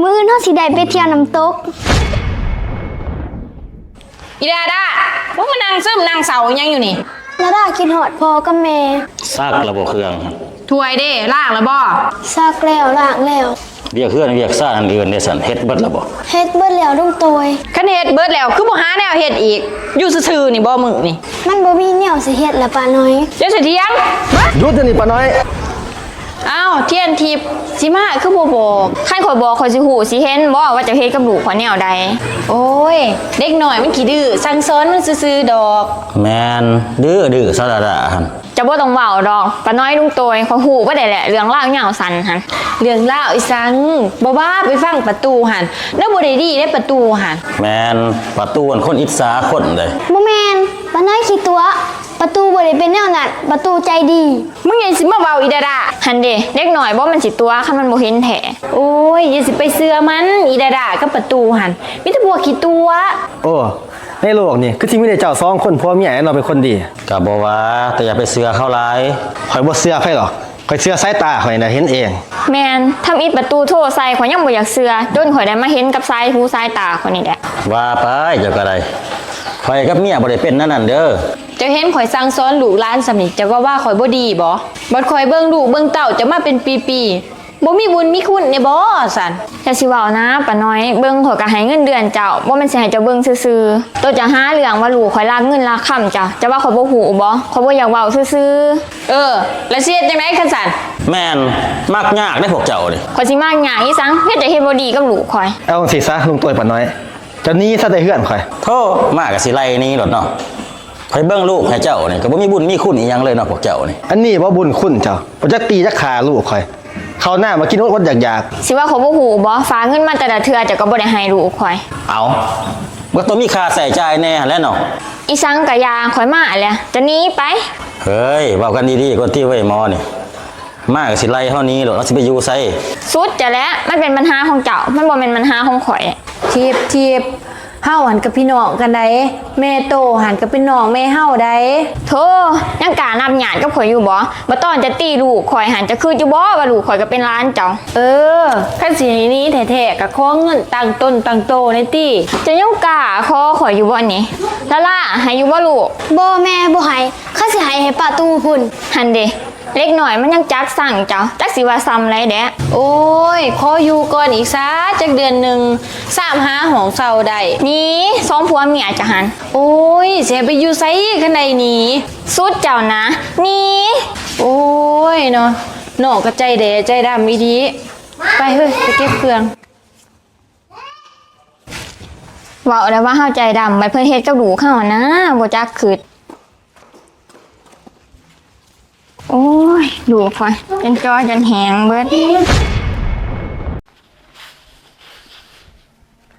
ມື້ອື່ນເຮົາຊິໄດ້ໄປທ່ຽວນ້ຳຕົກ. ອີດາດາ ມຶງມານັ່ງຊຶມນັ່ງເສົ້າອີ່ຫຍັງຢູ່ນີ້? ດາດາຄິດຮອດພໍ່ກັບແມ່. ຊັກລະບໍ່ເຄື່ອງ? ຖ້ວຍເດ້ ລ້າງລະບໍ່? ຊັກແລ້ວ ລ້າງແລ້ວ. ວຽກເຮືອນວຽກຊານອັນອື່ນເດຊັ້ນ ເຮັດເບິດລະບໍ່? ເຮັດເບິດແລ້ວລຸງໂຕຍ. ຄັນເຮັດເບິດແລ້ວ ຄືບໍ່ຫາແນວເຮັດອີກ? ຢູ່ຊື່ໆນີ້ບໍ່ມື້ນີ້? ມັນບໍ່ມີແນວຊິເຮັດລະປ້ານ້ອຍ. ຢ່າສະຖຽງ! ຢຸດດຽວນີ້ປ້ານ້ອຍ! ອ້າວ ທຽນທິບ ຊິມາຄືບໍ່ບອກ? ຄັນຂ້ອຍບອກ ຂ້ອຍຊິຮູ້ຊິເຫັນບໍ່ວ່າເຈົ້າເຮັດກັບລູກຂ້ອຍແນວໃດ? ໂອ້ຍ ເດັກນ້ອຍມັນຂີ້ດື້ ສັ່ງສອນມັນຊື່ໆດອກ. ແມ່ນ ດື້ໆຊະດາດາຫັ້ນ. ເຈົ້າບໍ່ຕ້ອງເວົ້າດອກ ປ້ານ້ອຍ ລຸງໂຕຍ ຂ້ອຍຮູ້ເບິດແລ້ວແຫຼະ ເລື່ອງລາວຍາວສັ້ນຫັ້ນ. ເລື່ອງລາວອີ່ສັງ ບໍ່ວ່າໄປຟັງປາຕູຫັ້ນ ແນວບໍ່ໄດ້ດີເດ້ປາຕູຫັ້ນ. ແມ່ນ ປາຕູຫັ້ນຄົນອິດສາຄົນເດ້. ບໍ່ແມ່ນ ປ້ານ້ອຍຂີ້ຕົວະ ປາຕູບໍ່ໄດ້ເປັນແນວນັ້ນ ປາຕູໃຈດີ. ມຶງຍັງຊິມາເວົ້າອີດາດາ. ຫັ້ນເດ ເດັກນ້ອຍບໍ່ ມັນຊິຕົວະ ຄັນມັນບໍ່ເຫັນແທ້. ໂອ້ຍ ຢ່າຊິໄປເຊື່ອມັນ ອີດາດາກັບປາຕູຫັ້ນ ມີແຕ່ພວກຂີ້ຕົວະ. ໂອ້ ໃນໂລກນີ້ຄືຊິມີແຕ່ເຈົ້າສອງຄົນຜົວເມຍແຫຼະເນາະເປັນຄົນດີ. ກະບໍ່ວ່າ ແຕ່ຢ່າໄປເຊື່ອເຂົາຫຼາຍ. ຂ້ອຍບໍ່ເຊື່ອໃຜດອກ ຂ້ອຍເຊື່ອສາຍຕາຂ້ອຍນະ ເຫັນເອງ. ແມ່ນ ທຳອິດປາຕູໂທໃສ່ ຂ້ອຍຍັງບໍ່ຢາກເຊື່ອ ຈົນຂ້ອຍໄດ້ມາເຫັນກັບສາຍຫູສາຍຕາຂ້ອຍນີ້ແຫຼະ. ວ່າໄປ ເຈົ້າກະໄດ້ ຂ້ອຍກັບເມຍບໍ່ໄດ້ເປັນແນວນັ້ນເດີ. ເຈົ້າເຫັນຂ້ອຍສັ່ງສອນລູກຫຼານສ່ຳນີ້ ເຈົ້າກໍວ່າຂ້ອຍບໍ່ດີບໍ? ບັດຂ້ອຍເບິ່ງລູກເບິ່ງເຕົ້າເຈົ້າມາເປັນປີໆ ບໍ່ມີບຸນມີຄຸນແດ່ບໍຊັ້ນ? ຢ່າຊິເວົ້ານາປ້ານ້ອຍ ເບິ່ງຂ້ອຍກະໃຫ້ເງິນເດືອນເຈົ້າ ບໍ່ແມ່ນຊິໃຫ້ເຈົ້າເບິ່ງຊື່ໆ. ໂຕເຈົ້າຫາເລື່ອງວ່າລູກຂ້ອຍລັກເງິນລັກຄຳເຈົ້າ ເຈົ້າວ່າຂ້ອຍບໍ່ຮູ້ບໍ? ຂ້ອຍບໍ່ຢາກເວົ້າຊື່ໆ. ເອີ ແລ້ວຊິເຮັດຈັ່ງໃດຄັນຊັ້ນ? ແມ່ນ ມັກຍາກເດ້ພວກເຈົ້ານີ້. ຂ້ອຍຊິມັກຍາກອີ່ສັງ ເຮັດແຕ່ເຮັດບໍ່ດີກັບລູກຂ້ອຍ. ເອົາຈັ່ງຊີ້ຊະ ລຸງໂຕຍປ້ານ້ອຍ ເຈົ້າໜີຊະແຕ່ເຮືອນຂ້ອຍ. ໂທ້ ມາກະຊິໄລ່ໜີໂລດເນາະ. ຂ້ອຍເບິ່ງລູກໃຫ້ເຈົ້ານີ້ ກໍບໍ່ມີບຸນມີຄຸນອີ່ຫຍັງເລີຍເນາະພວກເຈົ້ານີ້. ອັນນີ້ບໍ່ບຸນຄຸນເຈົ້າ ບໍ່ຈັກຕີຈັກຂ້າລູກຂ້ອຍ. ເຂົ້ານາມາກິນອົດໆຢາກໆ. ຊິວ່າຂ້ອຍບໍ່ຮູ້ບໍ? ຝາກເງິນມາແຕ່ລະເທື່ອ ເຈົ້າກໍບໍ່ໄດ້ໃຫ້ລູກຂ້ອຍ. ເອົ້າ ມັນກໍຕ້ອງມີຄ່າໃຊ້ຈ່າຍແດ່ຫັ້ນແຫຼະເນາະ. ອີ່ສັງກະຢ່າ ຂ້ອຍມາແຫຼະ ຈະໜີໄປ. ເຮີ້ຍ ເວົ້າກັນດີໆກ່ອນຕິເວີຍ ໝໍນີ້. ມາກໍຊິໄລ່ເຮົາໜີໂລດ ເຮົາຊິໄປຢູ່ໃສ? ສຸດເຈົ້າແຫຼະ ມັນເປັນບັນຫາຂອງເຈົ້າ ມັນບໍ່ແມ່ນບັນຫາຂອງຂ້ອຍ. ທິບ ທິບ ເຮົາຫັ້ນກໍພີ່ນ້ອງກັນໃດ໋ ແມ່ໂຕຫັ້ນກໍເປັນນ້ອງແມ່ເຮົາໃດ໋. ໂທ້ ຍັງກ້ານັບຍາດກັບຂ້ອຍຢູ່ບໍ? ບັດຕອນຈະຕີລູກຂ້ອຍຫັ້ນ ເຈົ້າຄິດຢູ່ບໍວ່າລູກຂ້ອຍກໍເປັນຫຼານເຈົ້າ? ເອີ ຄັນຊິໃຫ້ໜີແທ້ໆ ກໍຂໍເງິນຕັ້ງຕົນຕັ້ງໂຕແດ່ຕິ. ເຈົ້າຍັງກ້າຂໍຂ້ອຍຢູ່ບໍນີ້? ລາລາ ໃຫ້ຢູ່ບໍລູກ? ບໍ່ແມ່ ບໍ່ໃຫ້ ຄັນຊິໃຫ້ ໃຫ້ປ້າຕູ້ພຸ້ນ. ຫັ້ນເດ ເດັກນ້ອຍມັນຍັງຈັກຊັງເຈົ້າ ຈັກຊິວ່າຊ່ຳໃດແດ່. ໂອ້ຍ ຂໍຢູ່ກ່ອນອີກຊະຈັກເດືອນໜຶ່ງ ຊາມຫາຫ້ອງເຊົ່າໄດ້. ໜີ ສອງຜົວເມຍເຈົ້າຫັ້ນ. ໂອ້ຍ ຊິໃຫ້ໄປຢູ່ໃສຄັນໄດ້ໜີ? ສຸດເຈົ້ານະ ໜີ. ໂອ້ຍເນາະ ນ້ອງກໍໃຈແດ່ໃຈດຳອີ່ຫຼີ. ໄປເຮີ້ຍ ໄປເກັບເຄື່ອງ. ເວົ້າແລ້ວວ່າເຮົາໃຈດຳ ບັດເພິ່ນເຮັດກັບລູກເຮົານະ ບໍ່ຈັກຄິດ. ໂອ້ຍ ລູກຂ້ອຍຈົນຈໍຈົນແຫ້ງເບິດ.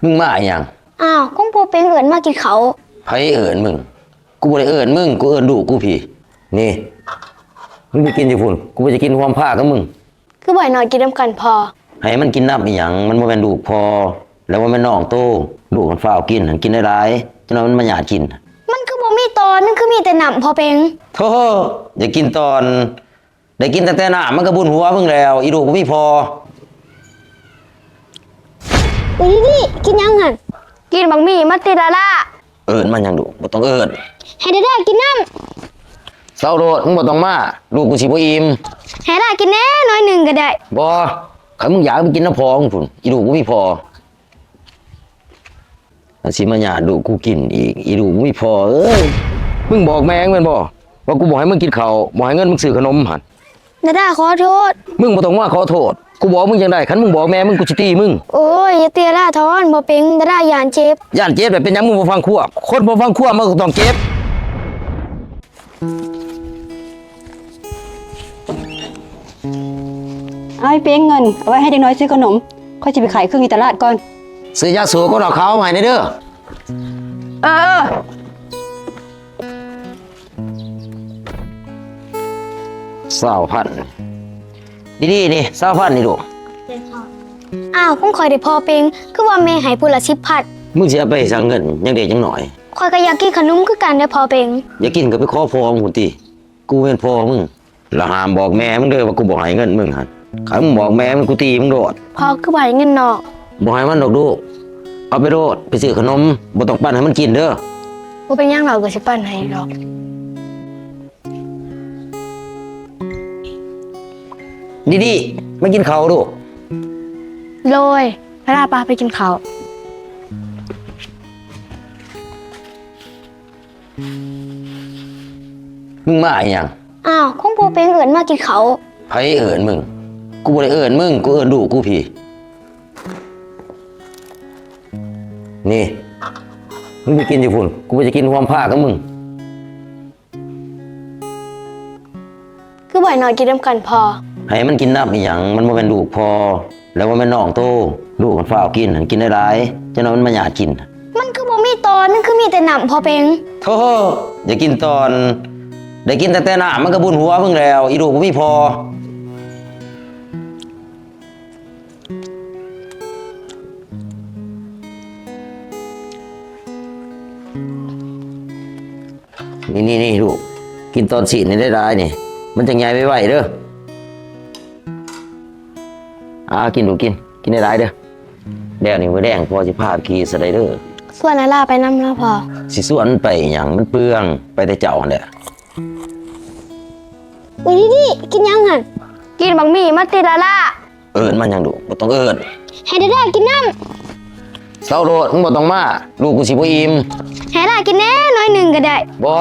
ມຶງມາອີ່ຫຍັງ? ອ້າວ ກໍພໍ່ເປັງເອີ້ນມາກິນເຂົ້າ. ໃຜເອີ້ນມຶງ? ກູບໍ່ໄດ້ເອີ້ນມຶງ ກູເອີ້ນລູກກູພີ້. ນີ້ ມຶງໄປກິນຢູ່ພຸ້ນ ກູບໍ່ຢາກກິນຮ່ວມພາກັບມຶງ. ຄືບໍ່ໃຫ້ນ້ອງກິນນຳກັນພໍ່? ໃຫ້ມັນກິນນຳອີ່ຫຍັງ? ມັນບໍ່ແມ່ນລູກພໍ່ ແລະບໍ່ແມ່ນນ້ອງໂຕ. ລູກມັນຟ້າວກິນ ໃຫ້ກິນຫຼາຍໆ ຈັກໜ້ອຍມັນມາຍາດກິນ. ມັນຄືບໍ່ມີຕອນ ມັນຄືມີແຕ່ນ້ຳພໍ່ເປັງ. ໂທ້ ຢາກກິນຕອນ ໄດ້ກິນຕັ້ງແຕ່ນ້ຳ ມັນກໍບຸນຫົວມຶງແລ້ວ ອີລູກບໍ່ມີພໍ່. ອີ່ນີ້ກິນຫຍັງຫັ້ນ? ກິນບັກໝີ່ມາຕິດາດາ. ເອີ້ນມາຫຍັງລູກ? ບໍ່ຕ້ອງເອີ້ນ. ໃຫ້ດາດາກິນນ້ຳ. ເຊົາໂລດ ມຶງບໍ່ຕ້ອງມາ ລູກກູຊິບໍ່ອີ່ມ. ໃຫ້ດາດາກິນແດ່ໜ້ອຍໜຶ່ງກໍໄດ້. ບໍ່ ຄັນມຶງຢາກໄປກິນນຳພໍ່ມຶງພຸ້ນ ອີລູກບໍ່ມີພໍ່. ມັນຊິມາຍາດລູກກູກິນອີກ ອີລູກບໍ່ມີພໍ່ເອີຍ. ມຶງບອກແມ່ມຶງແມ່ນບໍ່ ວ່າກູບໍ່ໃຫ້ມຶງກິນເຂົ້າ ບໍ່ໃຫ້ເງິນມຶງຊື້ຂະໜົມຫັ້ນ? ດາດາຂໍໂທດ. ມຶງບໍ່ຕ້ອງມາຂໍໂທດ ກູບອກມຶງຈັ່ງໃດ? ຄັນມຶງບອກແມ່ມຶງ ກູຊິຕີມຶງ. ໂອ້ຍ ຢ່າຕີດາດາຖອນ ພໍ່ເປັງ ດາດາຢ້ານເຈັບ. ຢ້ານເຈັບແລ້ວເປັນຫຍັງ? ມຶງບໍ່ຟັງຄວາມ ຄົນບໍ່ຟັງຄວາມມັນກໍຕ້ອງເຈັບ. ເອົາໃຫ້ເປັງເງິນ ເອົາໄວ້ໃຫ້ເດັກນ້ອຍຊື້ຂະໜົມ ຂ້ອຍຊິໄປຂາຍເຄື່ອງຢູ່ຕະຫຼາດກ່ອນ. ຊື້ຢາສູບກັບເຂົ້າມາໃຫ້ແດ່ເດີ. ເອີ ເອີ. ຊາວພັນ ດີໆ ນີ້ ຊາວພັນນີ້ລູກ. ອ້າວ ຂອງຂ້ອຍເດພໍ່ເປັງ ຄືວ່າແມ່ໃຫ້ຜູ້ລະສິບພັນ? ມຶງຊິເອົາໄປໃຫ້ສັງເງິນ ຍັງເດັກຍັງນ້ອຍ. ຂ້ອຍກໍຢາກກິນຂະໜົມຄືກັນເດ້ພໍ່ເປັງ. ຢາກກິນກໍໄປຂໍພໍ່ມຶງພຸ້ນຕິ ກູແມ່ນພໍ່ມຶງ. ລະຫ້າມບອກແມ່ມຶງເດີວ່າກູບໍ່ໃຫ້ເງິນມຶງຫັ້ນ. ຄັນມຶງບອກແມ່ມຶງ ກູຕີມຶງໂລດ. ພໍ່ຄືບໍ່ໃຫ້ເງິນນ້ອງ? ບໍ່ໃຫ້ມັນດອກລູກ ເອົາໄປໂລດ ໄປຊື້ຂະໜົມ ບໍ່ຕ້ອງປັ້ນໃຫ້ມັນກິນເດີ. ບໍ່ເປັນຫຍັງດອກ ກໍຊິປັ້ນໃຫ້ດອກ. ດີດີ ມາກິນເຂົ້າລູກ. ໂດຍ ລາລາ ປາໄປກິນເຂົ້າ. ມຶງມາອີ່ຫຍັງ? ອ້າວ ຄອງພໍ່ເປັງເອີ້ນມາກິນເຂົ້າ. ໃຜເອີ້ນມຶງ? ກູບໍ່ໄດ້ເອີ້ນມຶງ, ກູເອີ້ນລູກກູພີ້. ນີ້ ມຶງໄປກິນຢູ່ພຸ້ນ, ກູບໍ່ຢາກກິນຮ່ວມພາກັບມຶງ. ຄືບໍ່ໃຫ້ນ້ອງກິນນຳກັນພໍ່? ໃຫ້ມັນກິນນ້ຳອີ່ຫຍັງ? ມັນບໍ່ແມ່ນລູກພໍ່ ແລະບໍ່ແມ່ນນ້ອງໂຕ. ລູກມັນຟ້າວກິນຫັ້ນ, ກິນຫຼາຍໆ ຈັກໜ່ອຍມັນມາຍາດກິນ. ມັນຄືບໍ່ມີຕອນ, ມັນຄືມີແຕ່ນ້ຳ ພໍ່ເປັງ. ໂທ້ ຢ່າກິນຕອນ, ໄດ້ກິນຕັ້ງແຕ່ນ້ຳມັນກໍບຸນຫົວມຶງແລ້ວ, ອີລູກບໍ່ມີພໍ່. ນີ້ໆໆ ລູກ ກິນຕອນຊີ້ນນີ້ຫຼາຍໆນີ້ ມັນຈັ່ງໃຫຍ່ໄວໆເດີ້. ອ່າ ກິນລູກ ກິນ ກິນຫຼາຍໆເດີ້. ແລ້ວນີ້ມື້ແລງພໍ່ຊິພາໄປຂີ່ສະໄລເດີ. ຊວນລາລາໄປນຳເນາະພໍ່. ຊິຊວນໄປຫຍັງ? ມັນເປືອງ, ໄປແຕ່ເຈົ້າຫັ້ນແຫຼະ. ເອີຍ ດີດີ ກິນຫຍັງຫັ້ນ? ກິນບັກໝີ່ມາຕິລາລາ. ເອີ້ນມາຫຍັງລູກ? ບໍ່ຕ້ອງເອີ້ນ. ໃຫ້ດາດາກິນນຳ. ເຊົາໂລດ, ມຶງບໍ່ຕ້ອງມາ, ລູກກູຊິບໍ່ອີ່ມ. ໃຫ້ລາກິນແດ່ໜ້ອຍໜຶ່ງກໍໄດ້. ບໍ່,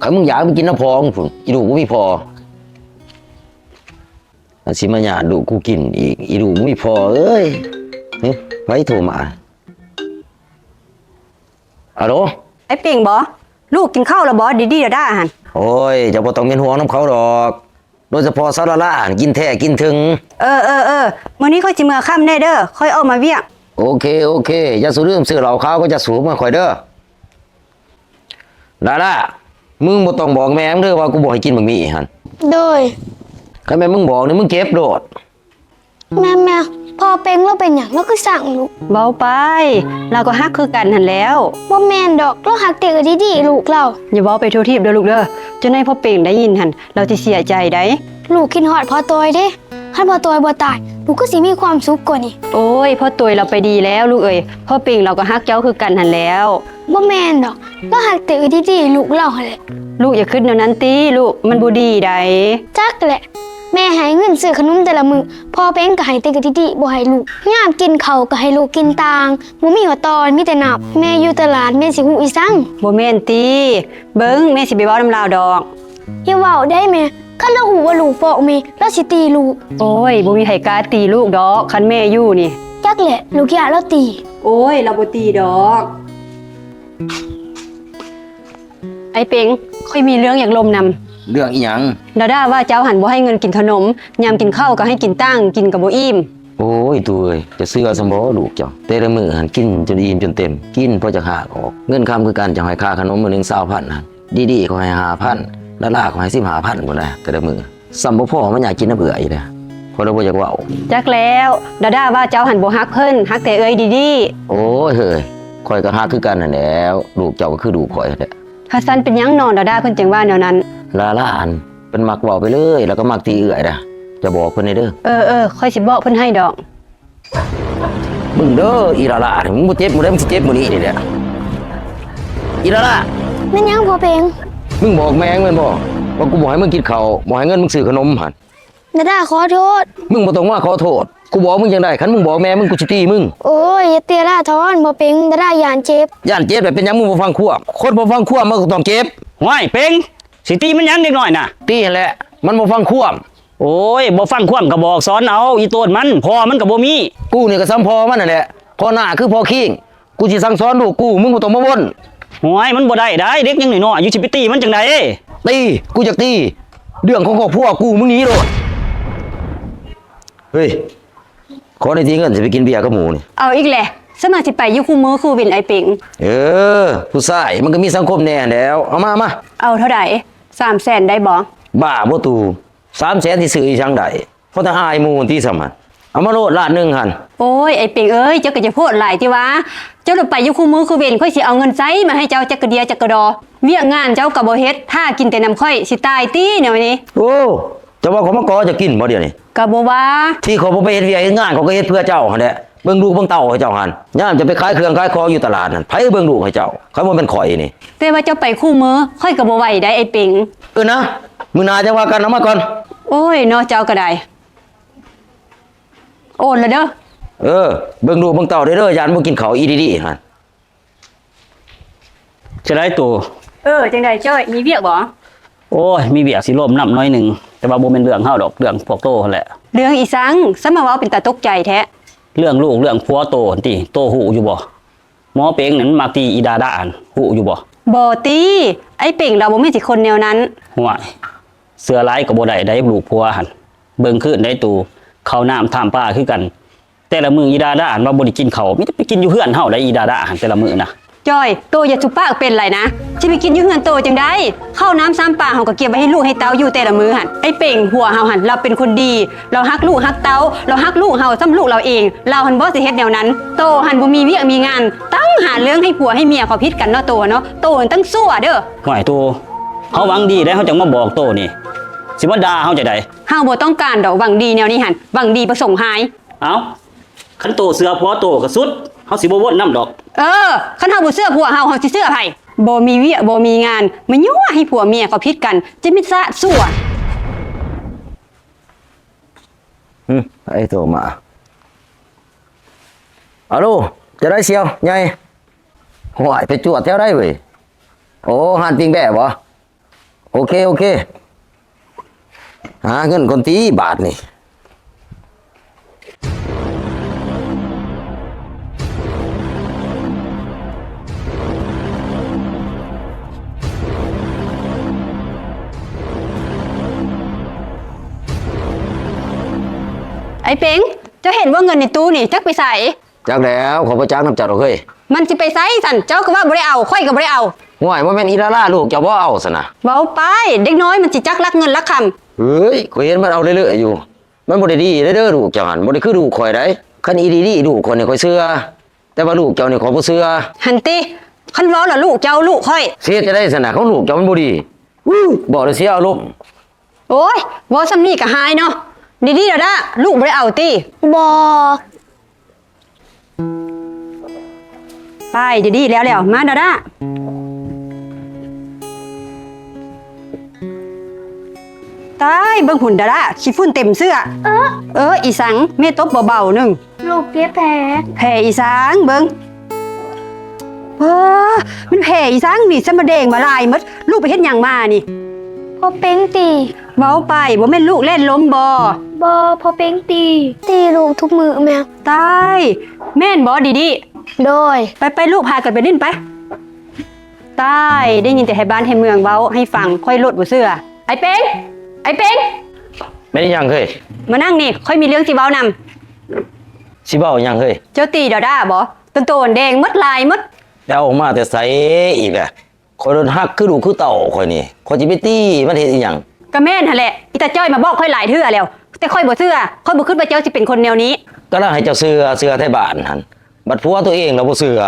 ຄັນມຶງຢາກໄປກິນນຳພໍ່ມຶງພຸ້ນ, ອີລູກບໍ່ມີພໍ່. ມັນຊິມາຍາດລູກກູກິນອີກ, ອີລູກບໍ່ມີພໍ່ເອີຍ. ຫຶ ໃຜໂທມາ? ອາໂຫຼ ອ້າຍເປັງບໍ? ລູກກິນເຂົ້າແລ້ວບໍ? ດີດີ ດາດາຫັ້ນ. ໂອ້ຍ ເຈົ້າບໍ່ຕ້ອງເປັນຫ່ວງນຳເຂົາດອກ. ໂດຍສະເພາະສາວລາລາຫັ້ນ ກິນແທ້ກິນເຖິງ. ເອີໆໆ ມື້ນີ້ຂ້ອຍຊິເມືອຄ່ຳແດ່ເດີ, ຂ້ອຍອອກມາວຽກ. ໂອເຄ ໂອເຄ ຢ່າສູ່ລືມຊື້ເຫຼົ້າຂາວກັບຢາສູບມາໃຫ້ຂ້ອຍເດີ. ລາລາ ມຶງບໍ່ຕ້ອງບອກແມ່ມຶງເດີວ່າກູບໍ່ໃຫ້ກິນບັກໝີ່ຫັ້ນ. ໂດຍ. ຄັນແມ່ນມຶງບອກນີ້ ມຶງເຈັບໂລດ. ແມ່ ແມ່ ພໍ່ເປັງລາວເປັນຫຍັງ ລາວຄືຊັງລູກ? ເວົ້າໄປ, ລາວກໍຮັກຄືກັນຫັ້ນແລ້ວ. ບໍ່ແມ່ນດອກ, ລາວຮັກແຕ່ເອື້ອຍດີດີ ລູກລາວ. ຢ່າເວົ້າໄປທົ່ວທີບເດີລູກເດີ, ເຈົ້ານາຍພໍ່ເປັງໄດ້ຍິນຫັ້ນ ລາວຊິເສຍໃຈໃດ໋. ລູກຄິດຮອດພໍ່ໂຕຍເດ້, ຄັນພໍ່ໂຕຍບໍ່ຕາຍ ລູກຄືຊິມີຄວາມສຸກກວ່ານີ້. ໂອ້ຍ ພໍ່ໂຕຍລາວໄປດີແລ້ວລູກເອີຍ, ພໍ່ເປັງລາວກໍຮັກເຈົ້າຄືກັນຫັ້ນແລ້ວ. ບໍ່ແມ່ນດອກ, ລາວຮັກແຕ່ເອື້ອຍດີດີ ລູກລາວຫັ້ນແຫຼະ. ລູກຢ່າຄິດແນວນັ້ນຕິລູກ, ມັນບໍ່ດີໃດ໋. ຈັກແຫຼະ. ແມ່ໃຫ້ເງິນຊື້ຂະໜົມແຕ່ລະມື້, ພໍ່ເປັງກໍໃຫ້ແຕ່ກະທິຕິ ບໍ່ໃຫ້ລູກ. ຍາມກິນເຂົ້າກໍໃຫ້ລູກກິນຕ່າງ, ບໍ່ມີຫົວຕອນ, ມີແຕ່ນ້ຳ. ແມ່ຢູ່ຕະຫຼາດ, ແມ່ຊິຮູ້ອີ່ສັງ? ບໍ່ແມ່ນຕິ? ເບິ່ງ, ແມ່ຊິໄປເວົ້ານຳລາວດອກ. ຢ່າເວົ້າໄດ໋ແມ່, ຄັນລາວຮູ້ວ່າລູກຟ້ອງແມ່, ລາວຊິຕີລູກ. ໂອ້ຍ, ບໍ່ມີໃຜກ້າຕີລູກດອກ, ຄັນແມ່ຢູ່ນີ້. ຈັກແຫຼະ, ລູກຢ້ານລາວຕີ. ໂອ້ຍ, ລາວບໍ່ຕີດອກ. ອ້າຍເປັງ, ຂ້ອຍມີເລື່ອງຢາກລົມນຳ. ເລື່ອງອີ່ຫຍັງ? ດາດາວ່າເຈົ້າຫັ້ນບໍ່ໃຫ້ເງິນກິນຂະໜົມ, ຍາມກິນເຂົ້າກໍໃຫ້ກິນຕ່າງ, ກິນກໍບໍ່ອີ່ມ. ໂອ້ຍ ຕູເອີຍ, ຈະເຊື່ອຊຳບໍ່ລູກເຈົ້າ? ແຕ່ລະມື້ຫັ້ນກິນຈົນອີ່ມຈົນເຕັມ, ກິນພໍຈະຫາກອອກ. ເງິນຄຳຄືກັນ, ເຈົ້າໃຫ້ຄ່າຂະໜົມມື້ໜຶ່ງຊາວພັນຫັ້ນ, ດີດີກໍໃຫ້ຫ້າພັນ, ດາດາກໍໃຫ້ສິບຫ້າພັນພຸ້ນນະ ແຕ່ລະມື້. ສ່ຳບໍ່ພໍມາຍາກກິນນຳເອື້ອຍອີກແລ້ວ, ຂ້ອຍລະບໍ່ຢາກເວົ້າ. ຈັກແລ້ວ, ດາດາວ່າເຈົ້າຫັ້ນບໍ່ຮັກເພິ່ນ, ຮັກແຕ່ເອື້ອຍດີດີ. ໂອ້ຍເຮີ້ຍ, ຂ້ອຍກໍຮັກຄືກັນຫັ້ນແຫຼ້ວ, ລູກເຈົ້າກໍຄືລູກຂ້ອຍຫັ້ນແຫຼະ. ຖ້າຊັ້ນເປັນຫຍັງໜໍ ດາດາເພິ່ນຈຶ່ງວ່າແນວນັ້ນ? ລາລາຫັ້ນ ເພິ່ນມັກເວົ້າໄປເລີຍ, ແລ້ວກໍມັກຕີເອື້ອຍນະ. ເຈົ້າບອກເພິ່ນແດ່ເດີ. ເອີໆ, ຂ້ອຍຊິບອກເພິ່ນໃຫ້ດອກ. ເບິ່ງເດີ ອີລາລາ, ມຶງບໍ່ເຈັບມື້ໃດ ມຶງຊິເຈັບມື້ນີ້ນີ້ແຫຼະ. ອີລາລາ. ແມ່ນຫຍັງພໍ່ເປັງ? ມຶງບອກແມ່ມຶງແມ່ນບໍ່ ວ່າກູບໍ່ໃຫ້ມຶງກິນເຂົ້າ, ບໍ່ໃຫ້ເງິນມຶງຊື້ຂະໜົມຫັ້ນ? ດາດາຂໍໂທດ. ມຶງບໍ່ຕ້ອງມາຂໍໂທດ. ກູບອກມຶງຈັ່ງໃດ? ຄັນມຶງບອກແມ່ມຶງ, ກູຊິຕີມຶງ. ໂອ້ຍ, ຢ່າຕີລາທອນ, ພໍ່ເປັງ, ດາດາຢ້ານເຈັບ. ຢ້ານເຈັບແລ້ວເປັນຫຍັງ? ມຶງບໍ່ຟັງຄວາມ. ຄົນບໍ່ຟັງຄວາມ ມັນກໍຕ້ອງເຈັບ. ຫ້ວຍ ເປັງ, ຊິຕີມັນຫຍັງເດັກນ້ອຍນະ? ຕີຫັ້ນແຫຼະ, ມັນບໍ່ຟັງຄວາມ. ໂອ້ຍ, ບໍ່ຟັງຄວາມກໍບອກສອນເອົາ, ອີໂຕນມັນ, ພໍ່ມັນກໍບໍ່ມີ. ກູນີ້ກໍສ່ຳພໍ່ມັນຫັ້ນແຫຼະ, ພໍ່ໜ້າຄືພໍ່ຄີງ. ກູຊິສັ່ງສອນລູກກູ, ມຶງບໍ່ຕ້ອງມາວົນ. ໂອ້ຍ, ມັນບໍ່ໄດ້ໃດ໋, ເດັກຍັງນ້ອຍໆຢູ່, ຊິໄປຕີມັນຈັ່ງໃດ? ຕີ? ກູຢາກຕີ. ເລື່ອງຂອງຄອບຄົວກູ, ມຶງໜີໂລດ. ເຮີ້ຍ, ຂໍໜ້ອຍຕິ, ເງິນຊິໄປກິນເບຍກັບໝູ່ນີ້. ເອົາອີກແຫຼະ, ສະມາຊິໄປຢູ່ຄູ່ມື້ຄູ່ເວັນ, ອ້າຍເປັງ. ເອີ, ຜູ້ຊາຍມັນກໍມີສັງຄົມແດ່ຫັ້ນແຫຼ້ວ. ເອົາມາ, ມາ. ເອົາເທົ່າໃດ? ສາມແສນໄດ້ບໍ່? ບ້າບໍ່ຕູ, ສາມແສນຊິຊື້ອີ່ຫຍັງໄດ້? ພໍແຕ່ອາຍໝູ່ຕິສ່ຳຫັ້ນ. ເອົາມາໂລດລ້ານໜຶ່ງຫັ້ນ. ໂອ້ຍ, ອ້າຍເປັງເອີຍ, ເຈົ້າກໍຢ່າໂພດຫຼາຍຕິວ່າ. ເຈົ້າລະໄປຢູ່ຄູ່ມື້ຄູ່ເວັນ, ຂ້ອຍຊິເອົາເງິນໃສມາໃຫ້ເຈົ້າຈັກກະເດຍຈັກກະດໍ? ວຽກງານເຈົ້າກໍບໍ່ເຮັດ, ຖ້າກິນແຕ່ນຳຂ້ອຍ, ຊິຕາຍຕິແນວນີ້? ໂອ້, ເຈົ້າວ່າຂ້ອຍມາກໍເຈົ້າກິນບໍ່ດຽວນີ້? ກໍບໍ່ວ່າ. ທີ່ຂ້ອຍບໍ່ໄປເຮັດວຽກເຮັດງານ, ຂ້ອຍກໍເຮັດເພື່ອເຈົ້າຫັ້ນແຫຼະ. ເບິ່ງລູກເບິ່ງເຕົ້າໃຫ້ເຈົ້າຫັ້ນ, ຍາມເຈົ້າໄປຂາຍເຄື່ອງຂາຍຂອງຢູ່ຕະຫຼາດຫັ້ນ, ໃຜເບິ່ງລູກໃຫ້ເຈົ້າ? ຄັນບໍ່ແມ່ນຂ້ອຍນີ້. ແຕ່ວ່າເຈົ້າໄປຄູ່ມື້, ຂ້ອຍກໍບໍ່ໄຫວໄດ໋ ອ້າຍເປັງ. ເອີນະ, ມື້ໜ້າຈັ່ງວ່າກັນ, ເອົາມາກ່ອນ. ໂອ້ຍ ເນາະ, ເຈົ້າກໍໄດ້. ໂອນລະເດີ. ເອີ ເບິ່ງລູກເບິ່ງເຕົ້າເດີ ຢ້ານບໍ່ກິນເຂົ້າອີ່ດີໆຫັ້ນ. ຈະໄດ້ໂຕ. ເອີ ຈັ່ງໃດຈ້ອຍ ມີວຽກບໍ່? ໂອ້ຍ ມີວຽກຊິລົມນຳໜ້ອຍໜຶ່ງ ແຕ່ວ່າບໍ່ແມ່ນເລື່ອງເຮົາດອກ ເລື່ອງພວກໂຕຫັ້ນແຫຼະ. ເລື່ອງອີ່ສັງ? ສະມາເວົ້າເປັນຕາຕົກໃຈແທ້. ເລື່ອງລູກເລື່ອງຜົວໂຕຫັ້ນຕິ ໂຕຮູ້ຢູ່ບໍ່? ໝໍເປັງນັ້ນມັກຕີອີ່ດາດາຫັ້ນ ຮູ້ຢູ່ບໍ່? ບໍ່ຕິ ອ້າຍເປັງລາວບໍ່ແມ່ນຊິຄົນແນວນັ້ນ. ຫ້ວຍ ເຊື່ອຫຼາຍກໍບໍ່ໄດ້ໃດ໋ ລູກຜົວຫັ້ນ. ເບິ່ງຄືນໃດໂຕ ເຂົ້ານ້ຳຖ້ຳປາຄືກັນ. ແຕ່ລະມື້ອີ່ດາດາຫັ້ນວ່າບໍ່ໄດ້ກິນເຂົ້າ ມີແຕ່ໄປກິນຢູ່ເຮືອນເຮົາໃດ ອີ່ດາດາຫັ້ນ ແຕ່ລະມື້ນະ. ຈ້ອຍ ໂຕຢ່າສຸປາກເປັນຫຼາຍນະ ຊິໄປກິນຢູ່ເຮືອນໂຕຈັ່ງໃດ? ເຂົ້ານ້ຳຊາມປາເຮົາກໍເກັບໄວ້ໃຫ້ລູກໃຫ້ເຕົ້າຢູ່ແຕ່ລະມື້ຫັ້ນ. ອ້າຍເປັງຜົວເຮົາຫັ້ນ ລາວເປັນຄົນດີ ລາວຮັກລູກຮັກເຕົ້າ ລາວຮັກລູກເຮົາສ່ຳລູກລາວເອງ. ລາວຫັ້ນບໍ່ຊິເຮັດແນວນັ້ນ. ໂຕຫັ້ນບໍ່ມີວຽກມີງານ ຕັ້ງຫາເລື່ອງໃຫ້ຜົວໃຫ້ເມຍເຂົາຜິດກັນເນາະ ໂຕຫັ້ນເນາະ. ໂຕຫັ້ນຕັ້ງຊົ່ວເດີ. ຫ້ວຍ ໂຕ ເຮົາຫວັງດີໃດ ເຮົາຈັ່ງມາບອກໂຕນີ້ ຊິມາດ່າເຮົາຈັ່ງໃດ? ເຮົາບໍ່ຕ້ອງການດອກ ຫວັງດີແນວນີ້ຫັ້ນ ຫວັງດີປະສົງຮ້າຍ. ເອົ້າ ຄັນໂຕເຊື່ອຜົວໂຕກໍສຸດ ເຮົາຊິບໍ່ວົນນຳດອກ. ເອີ ຄັນເຮົາບໍ່ເຊື່ອຜົວເຮົາ ເຮົາຊິເຊື່ອໃຜ? ບໍ່ມີວຽກບໍ່ມີງານ ມາຍົວະໃຫ້ຜົວເມຍເຂົາຜິດກັນ ຈະມີຊາດຊົ່ວ. ຫຶ ໃຜໂທມາ? ອາໂລ ຈະໄດ້ສ່ຽວໃຫຍ່? ຫ້ວຍ ໄປຈວດແຖວໃດເວີຍ? ໂອ້ ຮ້ານປີ້ງແບ້ບໍ? ໂອເຄ ໂອເຄ ຫາເງິນກ່ອນຕິບາດນີ້. ອ້າຍເປັງ ເຈົ້າເຫັນບໍ່ ເງິນໃນຕູ້ນີ້ ຈັກໄປໃສ? ຈັກແລ້ວ ຂ້ອຍບໍ່ຈັກນຳເຈົ້າດອກເຮີຍ. ມັນຊິໄປໃສຊັ້ນ? ເຈົ້າກໍວ່າບໍ່ໄດ້ເອົາ ຂ້ອຍກໍບໍ່ໄດ້ເອົາ. ຫ້ວຍ ບໍ່ແມ່ນອີ່ລາລາລູກເຈົ້າບໍ່ເອົາຊັ້ນນະ? ເວົ້າໄປ ເດັກນ້ອຍມັນຊິຈັກລັກເງິນລັກຄຳ. ເຮີ້ຍ ຂ້ອຍເຫັນມັນເອົາເລື້ອຍໆຢູ່. ມັນບໍ່ໄດ້ດີເດີລູກເຈົ້າຫັ້ນ ບໍ່ໄດ້ຄືລູກຂ້ອຍໃດ. ຄັນອີ່ດີໆ ລູກຂ້ອຍນີ້ຂ້ອຍເຊື່ອ ແຕ່ວ່າລູກເຈົ້ານີ້ຂ້ອຍບໍ່ເຊື່ອ. ຫັ້ນຕິ ຄັນເວົ້າລະລູກເຈົ້າລູກຂ້ອຍ. ຊິເຮັດຈັ່ງໃດຊັ້ນນະ ຂອງລູກເຈົ້າມັນບໍ່ດີ. ອູ້ ເວົ້າແລ້ວເສຍອາລົມ. ໂອ້ຍ ເວົ້າສ່ຳນີ້ກໍຮ້າຍເນາະ. ດີໆ ດາດາ ລູກບໍ່ໄດ້ເອົາຕິ? ບໍ່. ໄປ ດີໆ ແລ້ວໆ ມາ ດາດາ. ຕາຍ ເບິ່ງພຸ້ນ ດາດາ ຂີ້ຝຸ່ນເຕັມເສື້ອ. ເອີ ເອີ ອີ່ສັງ ແມ່ຕົບເບົາໆ ໜຶ່ງ. ລູກເຈັບແຜ. ແຜອີ່ສັງ ເບິ່ງ. ວ້າ ມັນແຜອີ່ສັງນີ້ ຊັ້ນມາແດງມາລາຍໝົດ. ລູກໄປເຮັດຫຍັງມານີ້? ພໍ່ເປັງຕີ. ເວົ້າໄປ ບໍ່ແມ່ນລູກແລ່ນລົມບໍ? ບໍ່ ພໍ່ເປັງຕີ ຕີລູກທຸກມື້ແມ່. ຕາຍ ແມ່ນບໍ ດີດີ? ໂດຍ. ໄປໆ ລູກ ພາກັນໄປຫຼິ້ນໄປ. ຕາຍ ໄດ້ຍິນແຕ່ໄທບ້ານໄທເມືອງເວົ້າໃຫ້ຟັງ ຂ້ອຍໂລດບໍ່ເຊື່ອ. ອ້າຍເປັງ ອ້າຍເປັງ. ແມ່ນອີ່ຫຍັງເຮີຍ? ມານັ່ງນີ້ ຂ້ອຍມີເລື່ອງຊິເວົ້ານຳ. ຊິເວົ້າຫຍັງເຮີຍ? ເຈົ້າຕີດາດາບໍ? ຕົນໂຕແດງໝົດ ລາຍໝົດ. ໄປເອົາມາແຕ່ໃສອີກລະ? ຂ້ອຍໂລດຮັກຄືລູກຄືເຕົ້າຂ້ອຍນີ້ ຂ້ອຍຊິໄປຕີມັນເຮັດອີ່ຫຍັງ? ກະແມ່ນຫັ້ນແຫຼະ ອີຕາຈ້ອຍມາບອກຂ້ອຍຫຼາຍເທື່ອແລ້ວ ແຕ່ຂ້ອຍບໍ່ເຊື່ອ. ຂ້ອຍບໍ່ຄິດວ່າເຈົ້າຊິເປັນຄົນແນວນີ້. ກະລະໃຫ້ເຈົ້າເຊື່ອ ເຊື່ອໄທບ້ານຫັ້ນ ບັດຜົວໂຕເອງລະບໍ່ເຊື່ອ.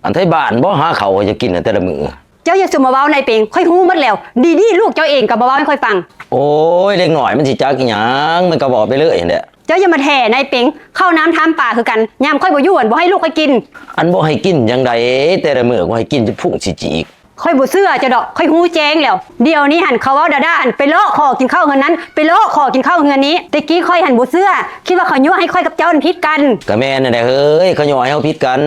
ອັນໄທບ້ານບໍ່ຫາເຂົ້າໃຫ້ເຈົ້າກິນແຕ່ລະມື້. ເຈົ້າຢ່າສູ່ມາເວົ້ານາຍເປັງ ຂ້ອຍຮູ້ໝົດແລ້ວ. ດີດີ ລູກເຈົ້າເອງກໍມາເວົ້າໃຫ້ຂ້ອຍຟັງ. ໂອ້ຍ ເດັກນ້ອຍມັນຊິຈັກອີ່ຫຍັງ ມັນກໍເວົ້າໄປເລີຍຫັ້ນແຫຼະ. ເຈົ້າຢ່າມາແຖນາຍເປັງ ເຂົ້ານ້ຳທາມປາຄືກັນ ຍາມຂ້ອຍບໍ່ຢູ່ຫັ້ນ ບໍ່ໃຫ້ລູກຂ້ອຍກິນ. ອັນບໍ່ໃຫ້ກິນຈັ່ງໃດ ແຕ່ລະມື້ກໍໃຫ້ກິນຈົນພຸ້ງຊິຈີກ. ຂ້ອຍບໍ່ເຊື່ອເຈົ້າດອກ ຂ້ອຍຮູ້ແຈ້ງແລ້ວ. ດຽວນີ້ຫັ້ນ ເຂົາເວົ້າດາດາຫັ້ນ ໄປເລາະຂໍກິນເຂົ້າເຮືອນນັ້ນ ໄປເລາະຂໍກິນເຂົ້າເຮືອນນີ້. ແຕ່ກີ້ຂ້ອຍຫັ້ນບໍ່ເຊື່ອ ຄິດວ່າເຂົາຍົວະໃຫ້ຂ້ອຍກັບເຈົ້ານັ້ນຜິດກັນ. ກະແມ່ນຫັ້ນແຫຼະເຮີຍ ເຂົາຍົວະໃຫ້ເຮົາຜິດກັນ.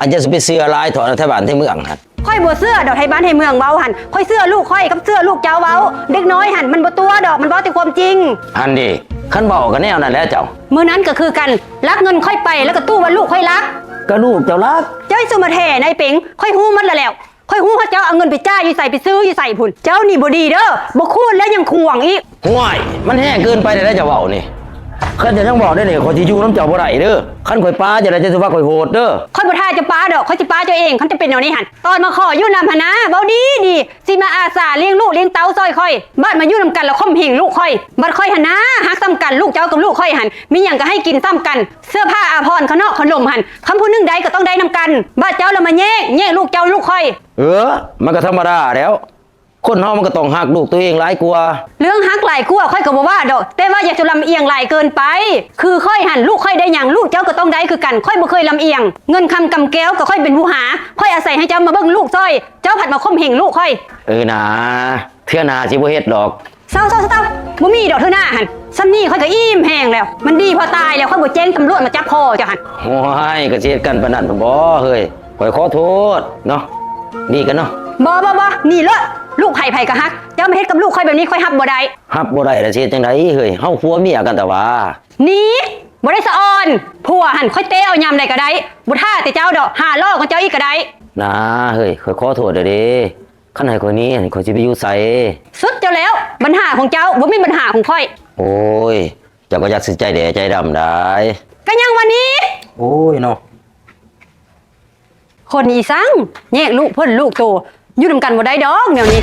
ອັນເຈົ້າຊິໄປເຊື່ອຫຼາຍເຖາະນະ ໄທບ້ານໄທເມືອງຫັ້ນ. ຂ້ອຍບໍ່ເຊື່ອດອກ ໄທບ້ານໄທເມືອງເວົ້າຫັ້ນ. ຂ້ອຍເຊື່ອລູກຂ້ອຍກັບເຊື່ອລູກເຈົ້າເວົ້າ. ເດັກນ້ອຍຫັ້ນມັນບໍ່ຕົວະດອກ ມັນເວົ້າແຕ່ຄວາມຈິງ. ຫັ້ນເດ ຄັນເວົ້າກໍແນວນັ້ນແຫຼະເຈົ້າ. ມື້ນັ້ນກໍຄືກັນ ລັກເງິນຂ້ອຍໄປ ແລ້ວກໍຕູ້ວ່າລູກຂ້ອຍລັກ. ກໍລູກເຈົ້າລັກ. ເຈົ້າຊິມາແຖນາຍເປັງ ຂ້ອຍຮູ້ໝົດລະແລ້ວ. ຂ້ອຍຮູ້ວ່າເຈົ້າເອົາເງິນໄປຈ່າຍຢູ່ໃສ ໄປຊື້ຢູ່ໃສພຸ້ນ. ເຈົ້ານີ້ບໍ່ດີເດີ ບໍ່ຄູນແລ້ວຍັງຂວາງອີກ. ຫ້ວຍ ມັນແຮງເກີນໄປແລ້ວເຈົ້າເວົ້ານີ້. ຄັນເຈົ້າຍັງເວົ້າແນວນີ້ ຂ້ອຍຊິຢູ່ນຳເຈົ້າບໍ່ໄດ້ເດີ. ຄັນຂ້ອຍປາເຈົ້າແລ້ວ ເຈົ້າຊິວ່າຂ້ອຍໂຫດເດີ. ຂ້ອຍບໍ່ຖ້າເຈົ້າປາດອກ ຂ້ອຍຊິປາເຈົ້າເອງ ຄັນເຈົ້າເປັນແນວນີ້ຫັ້ນ. ຕອນມາຂໍຢູ່ນຳຫັ້ນນາ ເວົ້າດີໆ ຊິມາອາສາລ້ຽງລູກລ້ຽງເຕົ້າຊ່ອຍຂ້ອຍ. ບາດມາຢູ່ນຳກັນແລ້ວຂົ່ມເຫງລູກຂ້ອຍ. ບາດຂ້ອຍຫັ້ນນາ ຮັກສ່ຳກັນ ລູກເຈົ້າກັບລູກຂ້ອຍຫັ້ນ ມີຫຍັງກໍໃຫ້ກິນສ່ຳກັນ. ເສື້ອຜ້າອາພອນ ຂະໜອກຂະໜົມຫັ້ນ ຄັນຜູ້ໜຶ່ງໄດ້ກໍຕ້ອງໄດ້ນຳກັນ. ບາດເຈົ້າລະມາແຍກ ແຍກລູກເຈົ້າລູກຂ້ອຍ. ເອີ ມັນກໍທຳມະດາແລ້ວ. ຄົນເຮົາມັນກໍຕ້ອງຮັກລູກຕົວເອງຫຼາຍກວ່າ. ເລື່ອງຮັກຫຼາຍກວ່າຂ້ອຍກໍບໍ່ວ່າດອກ ແຕ່ວ່າຢ່າຈະລຳອຽງຫຼາຍເກີນໄປ. ຄືຂ້ອຍຫັ້ນ ລູກຂ້ອຍໄດ້ຫຍັງ ລູກເຈົ້າກໍຕ້ອງໄດ້ຄືກັນ. ຂ້ອຍບໍ່ເຄີຍລຳອຽງ. ເງິນຄຳກຳແກ້ວກໍຂ້ອຍເປັນຜູ້ຫາ. ຂ້ອຍອາໄສໃຫ້ເຈົ້າມາເບິ່ງລູກຊ່ອຍ ເຈົ້າພັດມາຂົ່ມເຫງລູກຂ້ອຍ. ເອີນາ ເທື່ອໜ້າຊິບໍ່ເຮັດດອກ. ເຊົາໆໆໆ ບໍ່ມີດອກເທື່ອໜ້າຫັ້ນ. ສ່ຳນີ້ຂ້ອຍກໍອີ່ມແຮງແລ້ວ. ມັນດີພໍຕາຍແລ້ວ ຂ້ອຍບໍ່ແຈ້ງຕຳຫຼວດມາຈັບພໍ່ເຈົ້າຫັ້ນ. ໂອ້ຍ ກໍຊິເຮັດກັນປານນັ້ນພຸ້ນບໍເຮີ້ຍ? ຂ້ອຍຂໍໂທດເນາະ. ໜີກັນເນາະ. ບໍ່ໆໆ ໜີໂລດ. ລູກໃຜໃຜກໍຮັກ. ເຈົ້າມາເຮັດກັບລູກຂ້ອຍແບບນີ້ ຂ້ອຍຮັບບໍ່ໄດ້. ຮັບບໍ່ໄດ້ລະຊິເຮັດຈັ່ງໃດເຮີ້ຍ? ເຮົາຜົວເມຍກັນແຕ່ວ່າ. ໜີ ບໍ່ໄດ້ສະອອນ. ຜົວຫັ້ນຂ້ອຍເຕະເອົາຍາມໃດກໍໄດ້. ບໍ່ຖ້າແຕ່ເຈົ້າດອກ. ຫາລໍ້ຂອງເຈົ້າອີກກໍໄດ້. ນາເຮີ້ຍ ຂ້ອຍຂໍໂທດແລ້ວເດ້. ຄັນໃຫ້ຂ້ອຍໜີ ຂ້ອຍຊິໄປຢູ່ໃສ? ສຸດເຈົ້າແລ້ວ ບັນຫາຂອງເຈົ້າ ບໍ່ແມ່ນບັນຫາຂອງຂ້ອຍ. ໂອ້ຍ ເຈົ້າກໍຢ່າຊື່ໃຈແດ່ໃຈດຳໄດ໋. ກະຍັງວ່າໜີ. ໂອ້ຍເນາະ ຄົນອີສັງ ແຍກລູກພົ້ນລູກໂຕ ຢູ່ນຳກັນບໍ່ໄດ້ດອກແນວນີ້.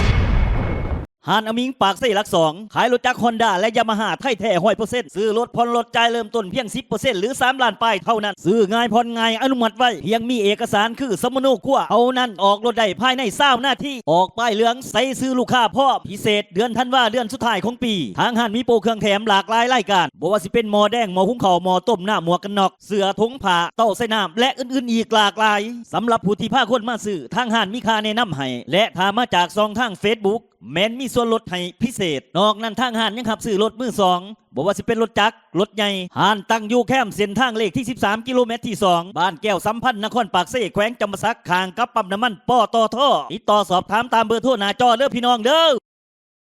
ຮ້ານອາມິງ ປາກເຊ ຫຼັກສອງ ຂາຍລົດຈັກຮອນດ້າ ແລະ ຢາມາຮ່າ ໄທແທ້ ຮ້ອຍເປີເຊັນ. ຊື້ລົດຜ່ອນລົດ ຈ່າຍເລີ່ມຕົ້ນພຽງສິບເປີເຊັນ ຫຼື ສາມລ້ານປາຍເທົ່ານັ້ນ. ຊື້ງ່າຍຜ່ອນງ່າຍ ອະນຸມັດໄວ ພຽງມີເອກະສານຄືສຳມະໂນຄົວເທົ່ານັ້ນ. ອອກລົດໄດ້ພາຍໃນຊາວນາທີ. ອອກປ້າຍເຫຼືອງ ໃສ່ຊື່ລູກຄ້າພ້ອມ. ພິເສດເດືອນທັນວາ ເດືອນສຸດທ້າຍຂອງປີ. ທາງຮ້ານມີໂປເຄື່ອງແຖມຫຼາກຫຼາຍລາຍການ ບໍ່ວ່າຊິເປັນໝໍ້ແດງ, ໝໍ້ຫຸງເຂົ້າ, ໝໍ້ຕົ້ມນ້ຳ, ໝວກກັນນັອກ, ເສື້ອ, ຖົງຜ້າ, ເຕົ້າໃສ່ນ້ຳ ແລະ ອື່ນໆອີກຫຼາກຫຼາຍ. ສຳລັບຜູ້ທີ່ພາຄົນມາຊື້, ທາງຮ້ານມີຄ່າແນະນຳໃຫ້ ແລະ ຖ້າມາຈາກຊ່ອງທາງເຟສບຸກ ແມ່ນມີສ່ວນລົດໃຫ້ພິເສດ. ນອກນັ້ນທາງຮ້ານຍັງຮັບຊື້ລົດມືສອງ ບໍ່ວ່າຊິເປັນລົດຈັກ, ລົດໃຫຍ່. ຮ້ານຕັ້ງຢູ່ແຄມເສັ້ນທາງເລກທີສິບສາມ ກິໂລແມັດທີສອງ ບ້ານແກ້ວສຳພັນ ນະຄອນປາກເຊ ແຂວງຈຳປາສັກ ຂ້າງກັບປ້ຳນ້ຳມັນ ປຕທ. ຕິດຕໍ່ສອບຖາມຕາມເບີໂທໜ້າຈໍເດີພີ່ນ້ອງເດີ.